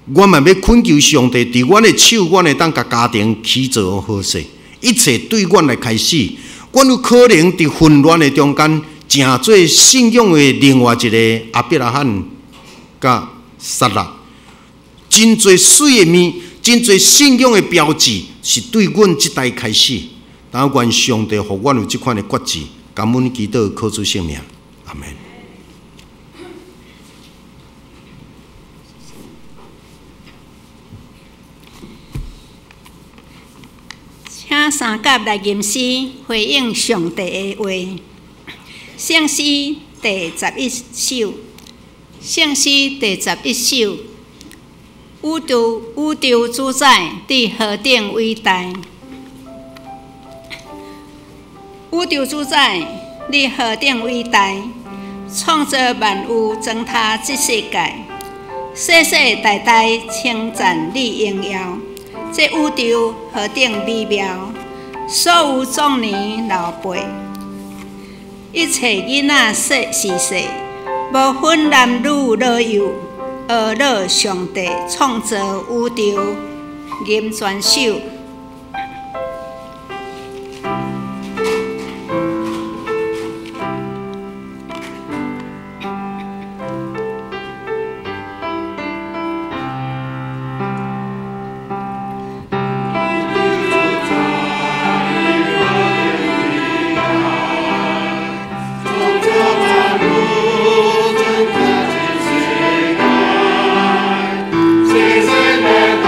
阮嘛欲懇求上帝，佇阮的手，阮會當共家庭起做好勢。一切對阮來開始，阮有可能佇混亂的中間，成做信仰的另外一個亞伯拉罕佮撒拉。真濟媠的物，真濟信仰的標誌，是對阮這代開始。但願上帝予阮有這款的決志，感恩祈禱，靠主聖名，阿們。請三甲來吟詩回應上帝的話。聖詩第十一首，聖詩第十一首，宇宙宇宙主宰，你何等偉大！宇宙主宰，你何等偉大！創造萬有，裝他這世界，世世代代稱讚你榮耀。這宇宙何等美妙！所有壯年老輩，一切囡仔細是細，無分男女老幼，學樂上帝創造宇宙，吟全首。世世代代。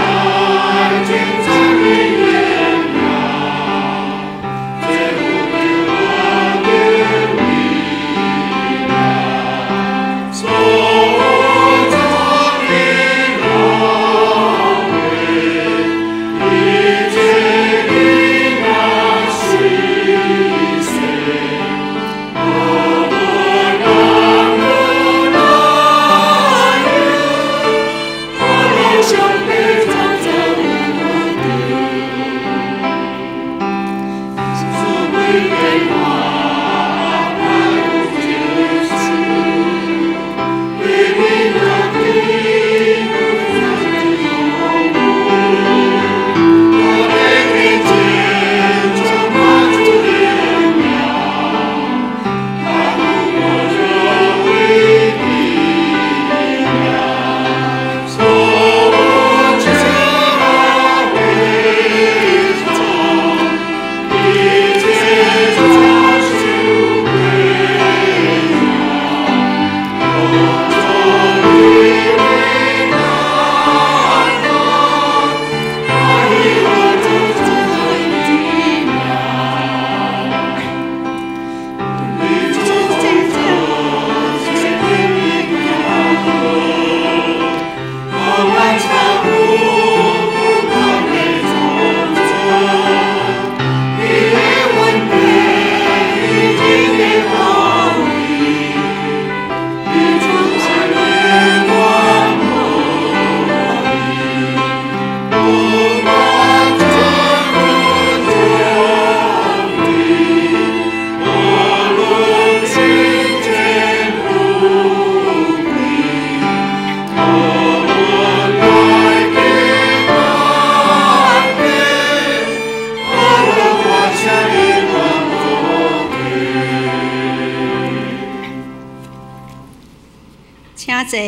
坐。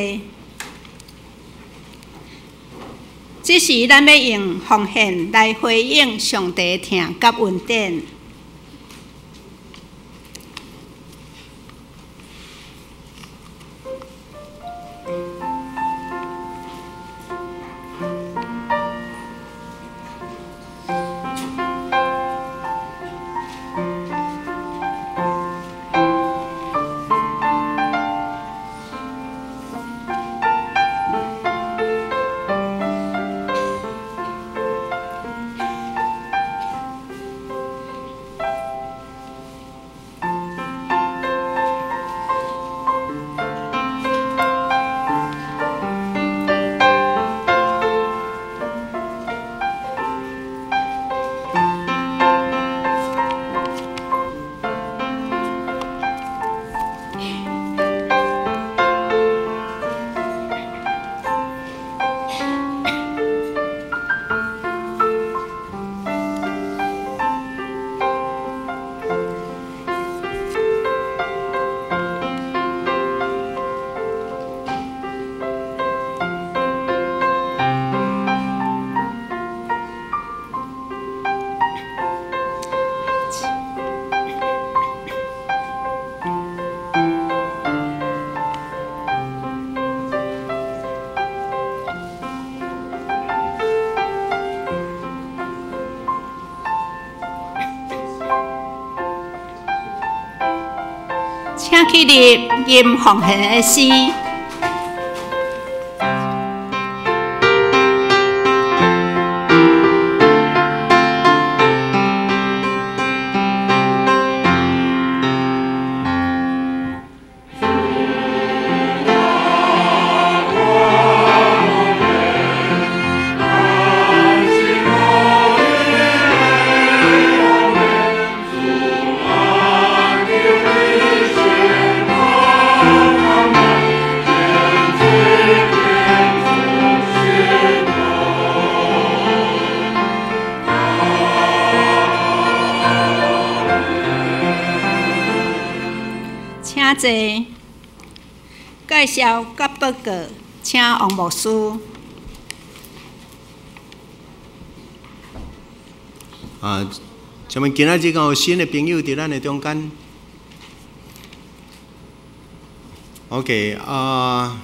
这时，咱欲用奉献来回应上帝疼佮恩典。請起立吟奉獻的詩。請坐。介紹佮報告，請王牧師。啊，請問今仔日敢有新的朋友佇咱的中間？OK 啊，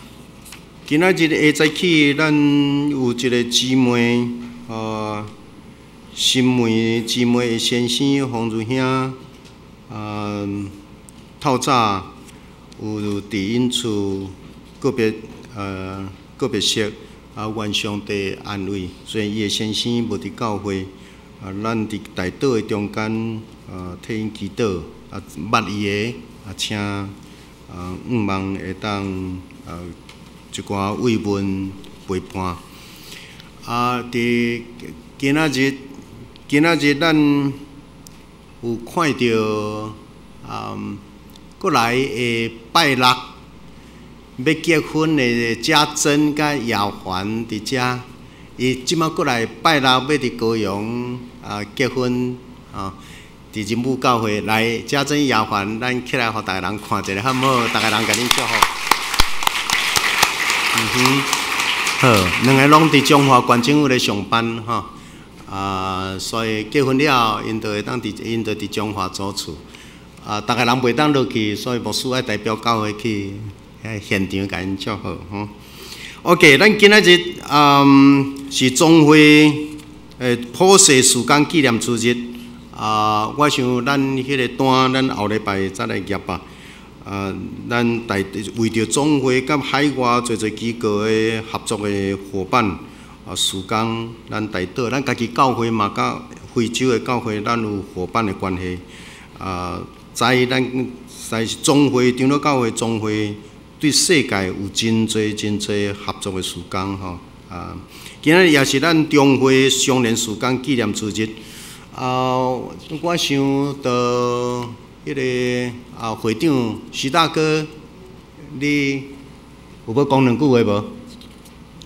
今仔日下早起，咱有一個姊妹，新梅姊妹的先生洪如兄，透早有佇𪜶厝告別式，啊，願上帝安慰。雖然伊的先生無佇教會，啊，咱佇代禱的中間，替𪜶祈禱，啊，捌伊的，啊，請，啊，向望會當，一寡慰問陪伴。啊，佇今仔日咱有看著，閣來下拜六欲結婚的家珍佮亞凡佇遮，伊這馬閣來拜六欲佇高雄啊結婚啊，佇仁武教會來家珍亞凡，咱起來予逐个人看一下好毋好？逐个人共恁祝福。嗯哼，好，兩个攏佇彰化縣政府咧上班吼，啊，所以結婚了後，𪜶就會當佇𪜶就佇彰化租厝。啊，逐个人袂當落去，所以牧師愛代表教會去遐現場共𪜶祝賀吼。OK，咱今仔日是總會普世事工紀念主日啊，我想咱彼个單，咱後禮拜再來業吧。啊，咱代為著總會佮海外濟濟機構的合作的夥伴啊，事工咱代禱，咱家己教會嘛，佮非洲的教會，咱有夥伴的關係啊。在咱在總會長老教會總會對世界有真濟真濟合作的事工吼啊！今仔日也是咱中會雙連事工紀念主日啊！我想著彼个啊會長徐大哥，你有欲講兩句話無？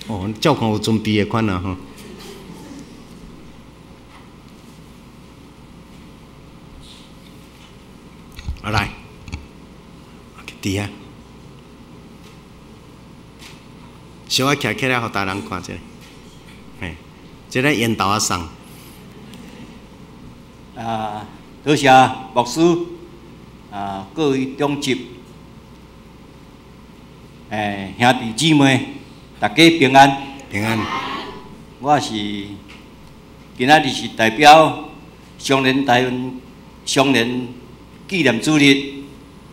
哦，照看有準備的款啊吼！啊來，佇遐。小可徛起來，予大人看者。嘿，這個煙頭仔送。啊，多謝牧師，啊，各位長執，兄弟姊妹，大家平安。平安。我是今仔日是代表雙連台灣雙連紀念主日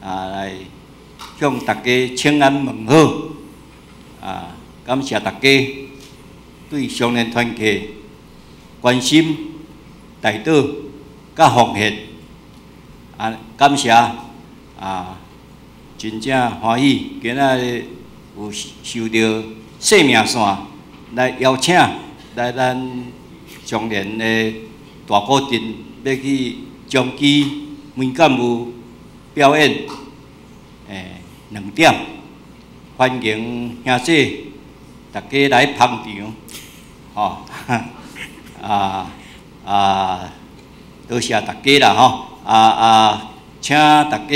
啊，來向大家請安問好。啊，感謝大家對雙連團契關心、代禱、佮奉獻。啊，感謝啊，真正歡喜，今仔日有受著生命線來邀請來咱雙連的大鼓陣，欲去彰基梅干舞表演，2點，歡迎兄弟大家來捧場，吼，啊啊，多謝大家啦，吼，啊啊，請大家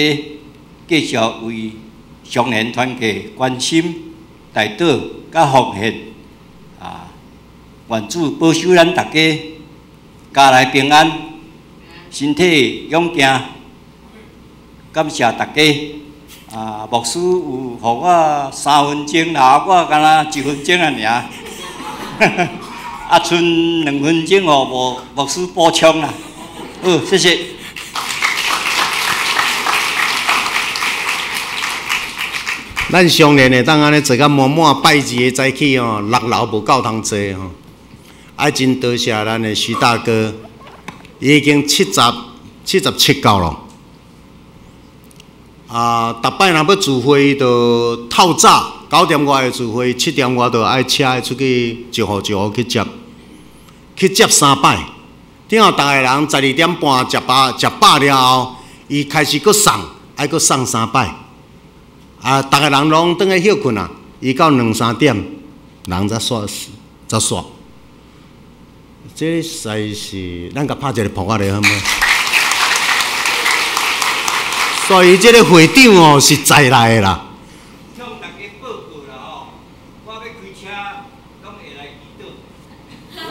繼續為雙連團契關心、代禱、佮奉獻，啊，願主保守咱大家家內平安，身體勇健，感謝大家。啊，牧師有予我3分鐘啦，我敢若1分鐘啊爾。啊，賰2分鐘予牧師補充啦。好，謝謝。咱雙連會當按呢坐甲滿滿拜二的早起吼，6樓無夠通坐吼。啊，真多謝咱的徐大哥，伊已經77到咯。啊，逐擺若欲聚會，伊就透早9點外聚會，7點外就愛車出去一戶一戶去接，去接三擺。頂後逐个人12點半食飽食飽了後，伊開始閣送，愛閣送三擺。啊，逐个人攏轉去歇睏啊，伊到2、3點，人才煞才煞。這實在是，咱共拍一個噗仔咧，好無？所以這個會長哦是在來的啦。向大家報告啦吼，我欲開車，攏會來祈禱，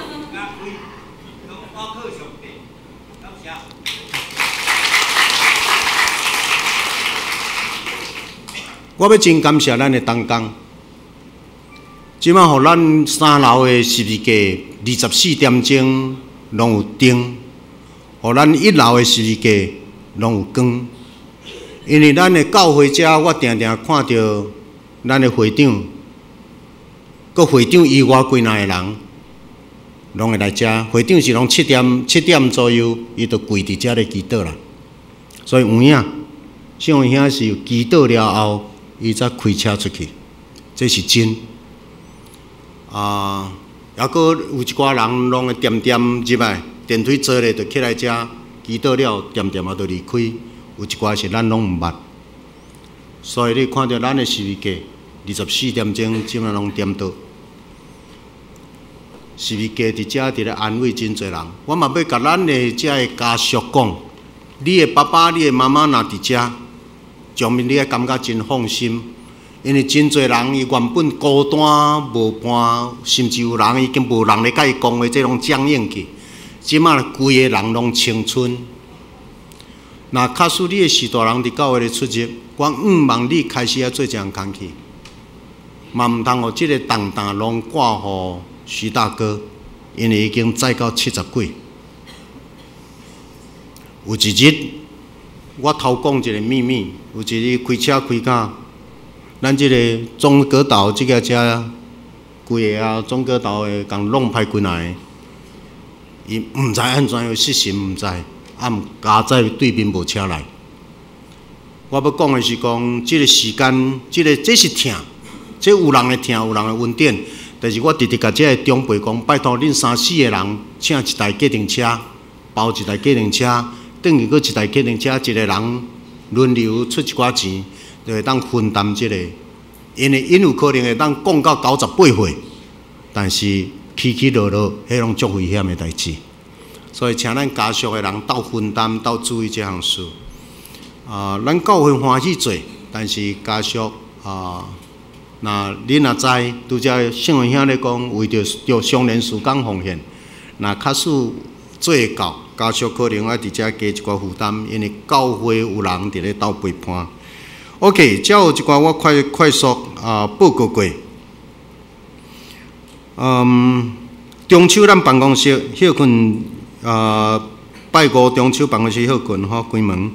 毋敢開，攏倚靠上帝，感謝。我欲真感謝咱的同工，這擺予咱3樓的十字架24點鐘攏有燈，予咱1樓的十字架攏有光。因為咱的教會遮，我定定看著咱的會長，閣會長以外幾若个人，攏會來遮。會長是攏7點左右，伊就跪佇遮咧祈禱啦。所以有影，像兄是祈禱了後，伊才開車出去，這是真。啊，抑閣有一寡人攏會恬恬入來，電梯坐咧就起來遮祈禱了，恬恬仔就離開。有一寡是咱攏毋捌，所以你看著咱的十字架24點鐘，這擺攏點著。十字架佇遮佇咧安慰真濟人。我嘛欲共咱的遮的家屬講，你的爸爸、你的媽媽若佇遮，上面你會感覺真放心，因為真濟人伊原本孤單無伴，甚至有人已經無人咧佮伊講話，這攏僵硬去。這擺規个人攏青春。若假使你的序大人佇教會咧出入，我向望你開始愛做這項工課，嘛毋通予這个重擔攏掛予徐大哥，因為已經載到70幾。有一日，我偷講一個秘密，有一日開車開到咱這個中國島這个遮，規个啊中國島的共弄歹幾若个，伊毋知按怎樣失神，毋知。啊，毋加載對面無車來。我欲講的是講，這個時間，這個這是疼，這有人會疼，有人會恩典。但是我直直共這个長輩講，拜託恁3、4個人，請一台計程車，包一台計程車，轉去閣一台計程車，一個人輪流出一寡錢，就會當分擔這個。因為𪜶有可能會當講到98歲，但是起起落落，彼攏足危險的代誌。所以，請咱家屬的人鬥分擔、鬥注意這項事。啊，咱教會歡喜做，但是家屬啊，那恁若知，拄才圣文兄咧讲，为著著相连事工奉献，若假使做会到，家属可能爱伫遮加一寡负担，因为教会有人伫咧斗陪伴。OK，遮有一寡我快快速啊报告过。中秋咱办公室歇睏啊，拜五中秋办公室歇睏吼，关门。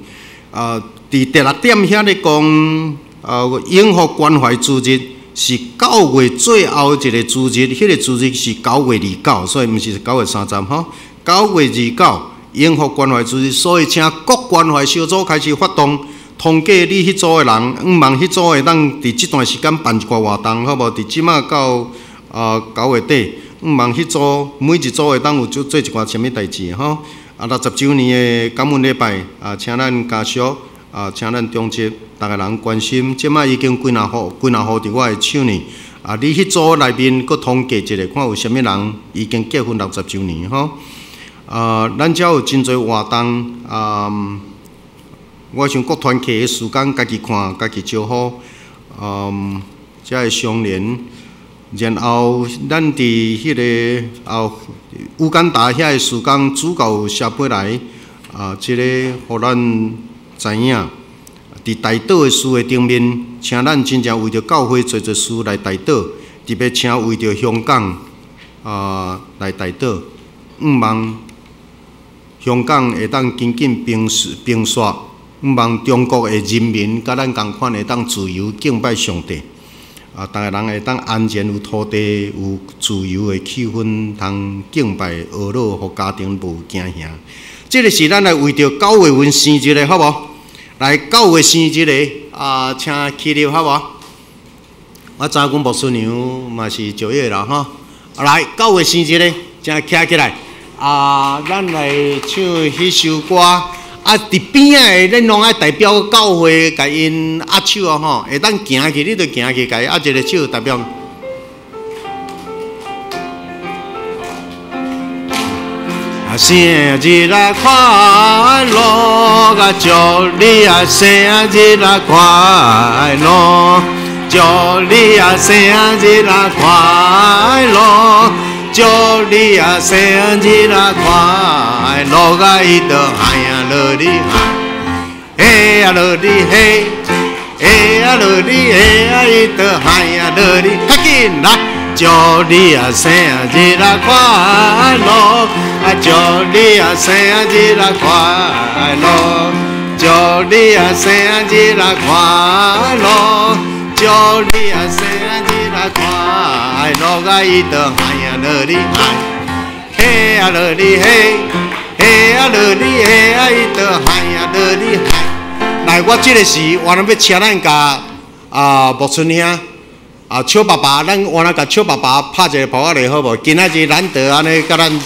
啊，伫第六点遐咧讲，啊，永福关怀主日是九月最後一个主日，彼个主日是9月29，所以毋是9月30吼。九月二九，永福关怀主日，所以请各关怀小组开始发动，通过你彼组的人，向望彼组会当伫这段时间办一寡活动，好无？伫这马到9月底，向望彼组每一组会当有做做一寡啥物代志吼。啊，60周年的感恩礼拜啊，请咱家属啊，请咱中执逐个人关心。这马已经几若户、几若户伫我的手呢。啊，你彼组内面阁统计一下，看有啥物人已经结婚60周年吼。啊，咱遮有真济活动啊，我想各团契的时间，家己看，家己招呼。遮会相连。然后，咱伫彼个啊乌干达遐个时间，主教写批来啊，这个予咱知影。伫代祷的事的顶面，请咱真正为著教会做做事来代祷，特别请为著香港啊来代祷，向望香港会当紧紧平平煞，向望中国的人民佮咱仝款会当自由敬拜上帝。啊，逐个人会当安全有土地，有自由的气氛，通敬拜、呵乐，予家庭无惊吓。这个是咱来为著九月份生日的，好无？来九月生日的啊，请起立，好无？我知影阮牧师娘嘛是石月啦，吼。来，九月生日的，请徛起来。啊，咱来唱彼首歌。啊，伫边仔的，恁拢爱代表教会，共𪜶握手哦吼，会当行去，你就行去，共伊握一个手，代表。啊，生日啊快乐啊，祝你啊生日啊快乐，祝你啊生日啊快乐。祝你啊生日啊快乐啊！伊都嗨呀乐哩嗨，嘿呀乐哩嘿，嘿呀乐哩嘿呀伊都嗨呀乐哩，较紧来！祝你啊生日啊快乐，啊祝你啊生日啊快乐，祝你啊生日啊快乐，祝你啊生日啊快乐啊！伊都嗨呀乐哩嗨，嘿呀乐哩嘿，嘿呀乐哩嘿呀伊都嗨呀乐哩嗨。来，我这个时，我拢欲请咱共啊木村兄啊邱爸爸，咱换来共邱爸爸拍一个噗仔咧，好无？今仔日难得按呢，佮咱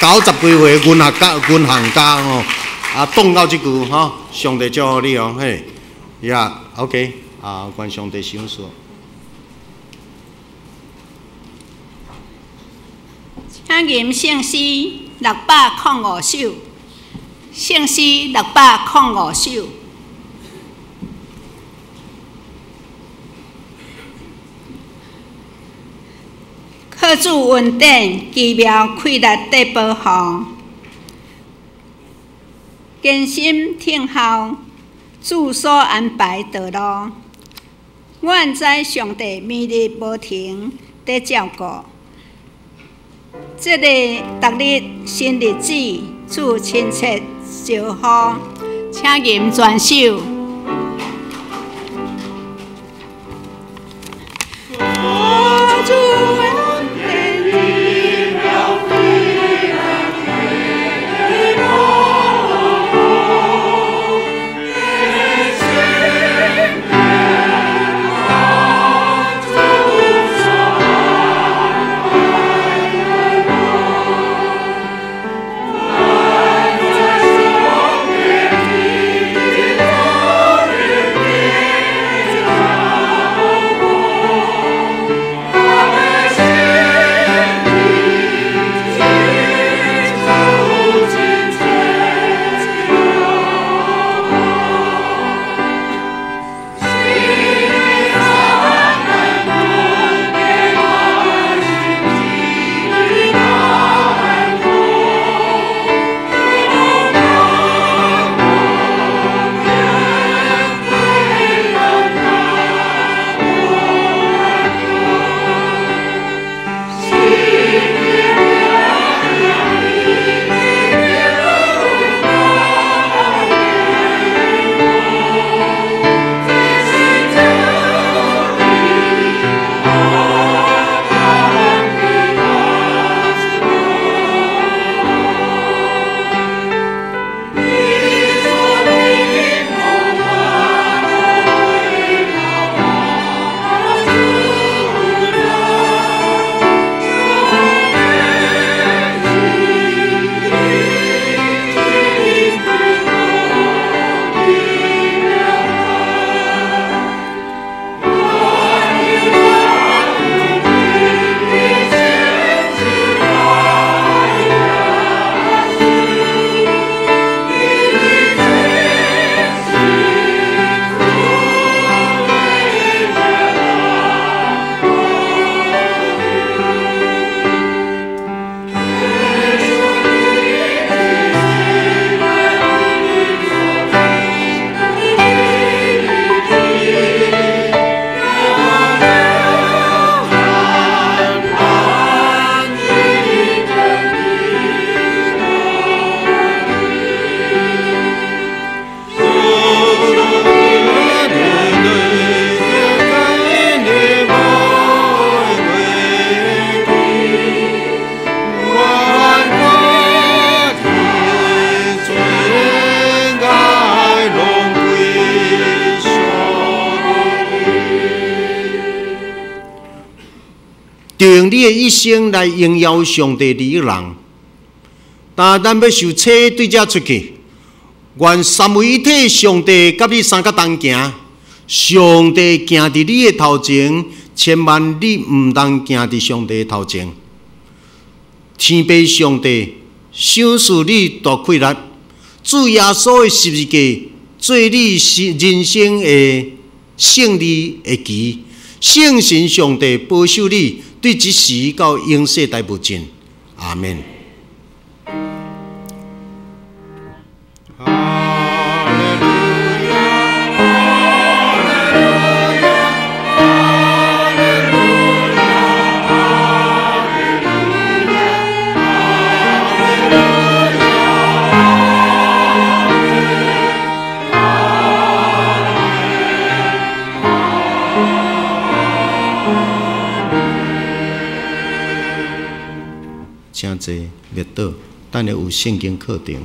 90几岁银行家、银行家吼，啊，讲到这句吼，上帝祝福你哦，嘿，呀，OK，啊，愿上帝赏赐。请吟圣诗605首，圣诗605首。靠主恩典，奇妙气力得保护，坚心听候主所安排道路。阮知上帝暝日无停伫照顾。这个逐日新日子，主亲切招呼，请吟全首。主。就用你的一生来荣耀上帝你人。但咱欲受洗对遮出去，愿三位一体上帝佮你相佮同行，上帝行佇你的頭前，千萬你毋通行佇上帝的頭前。天父上帝賞賜你大氣力，主耶穌的十字架做你人生的勝利的旗，聖神上帝保守你，對這時到永世代無盡。阿們。請坐，默禱，等下有聖經課程。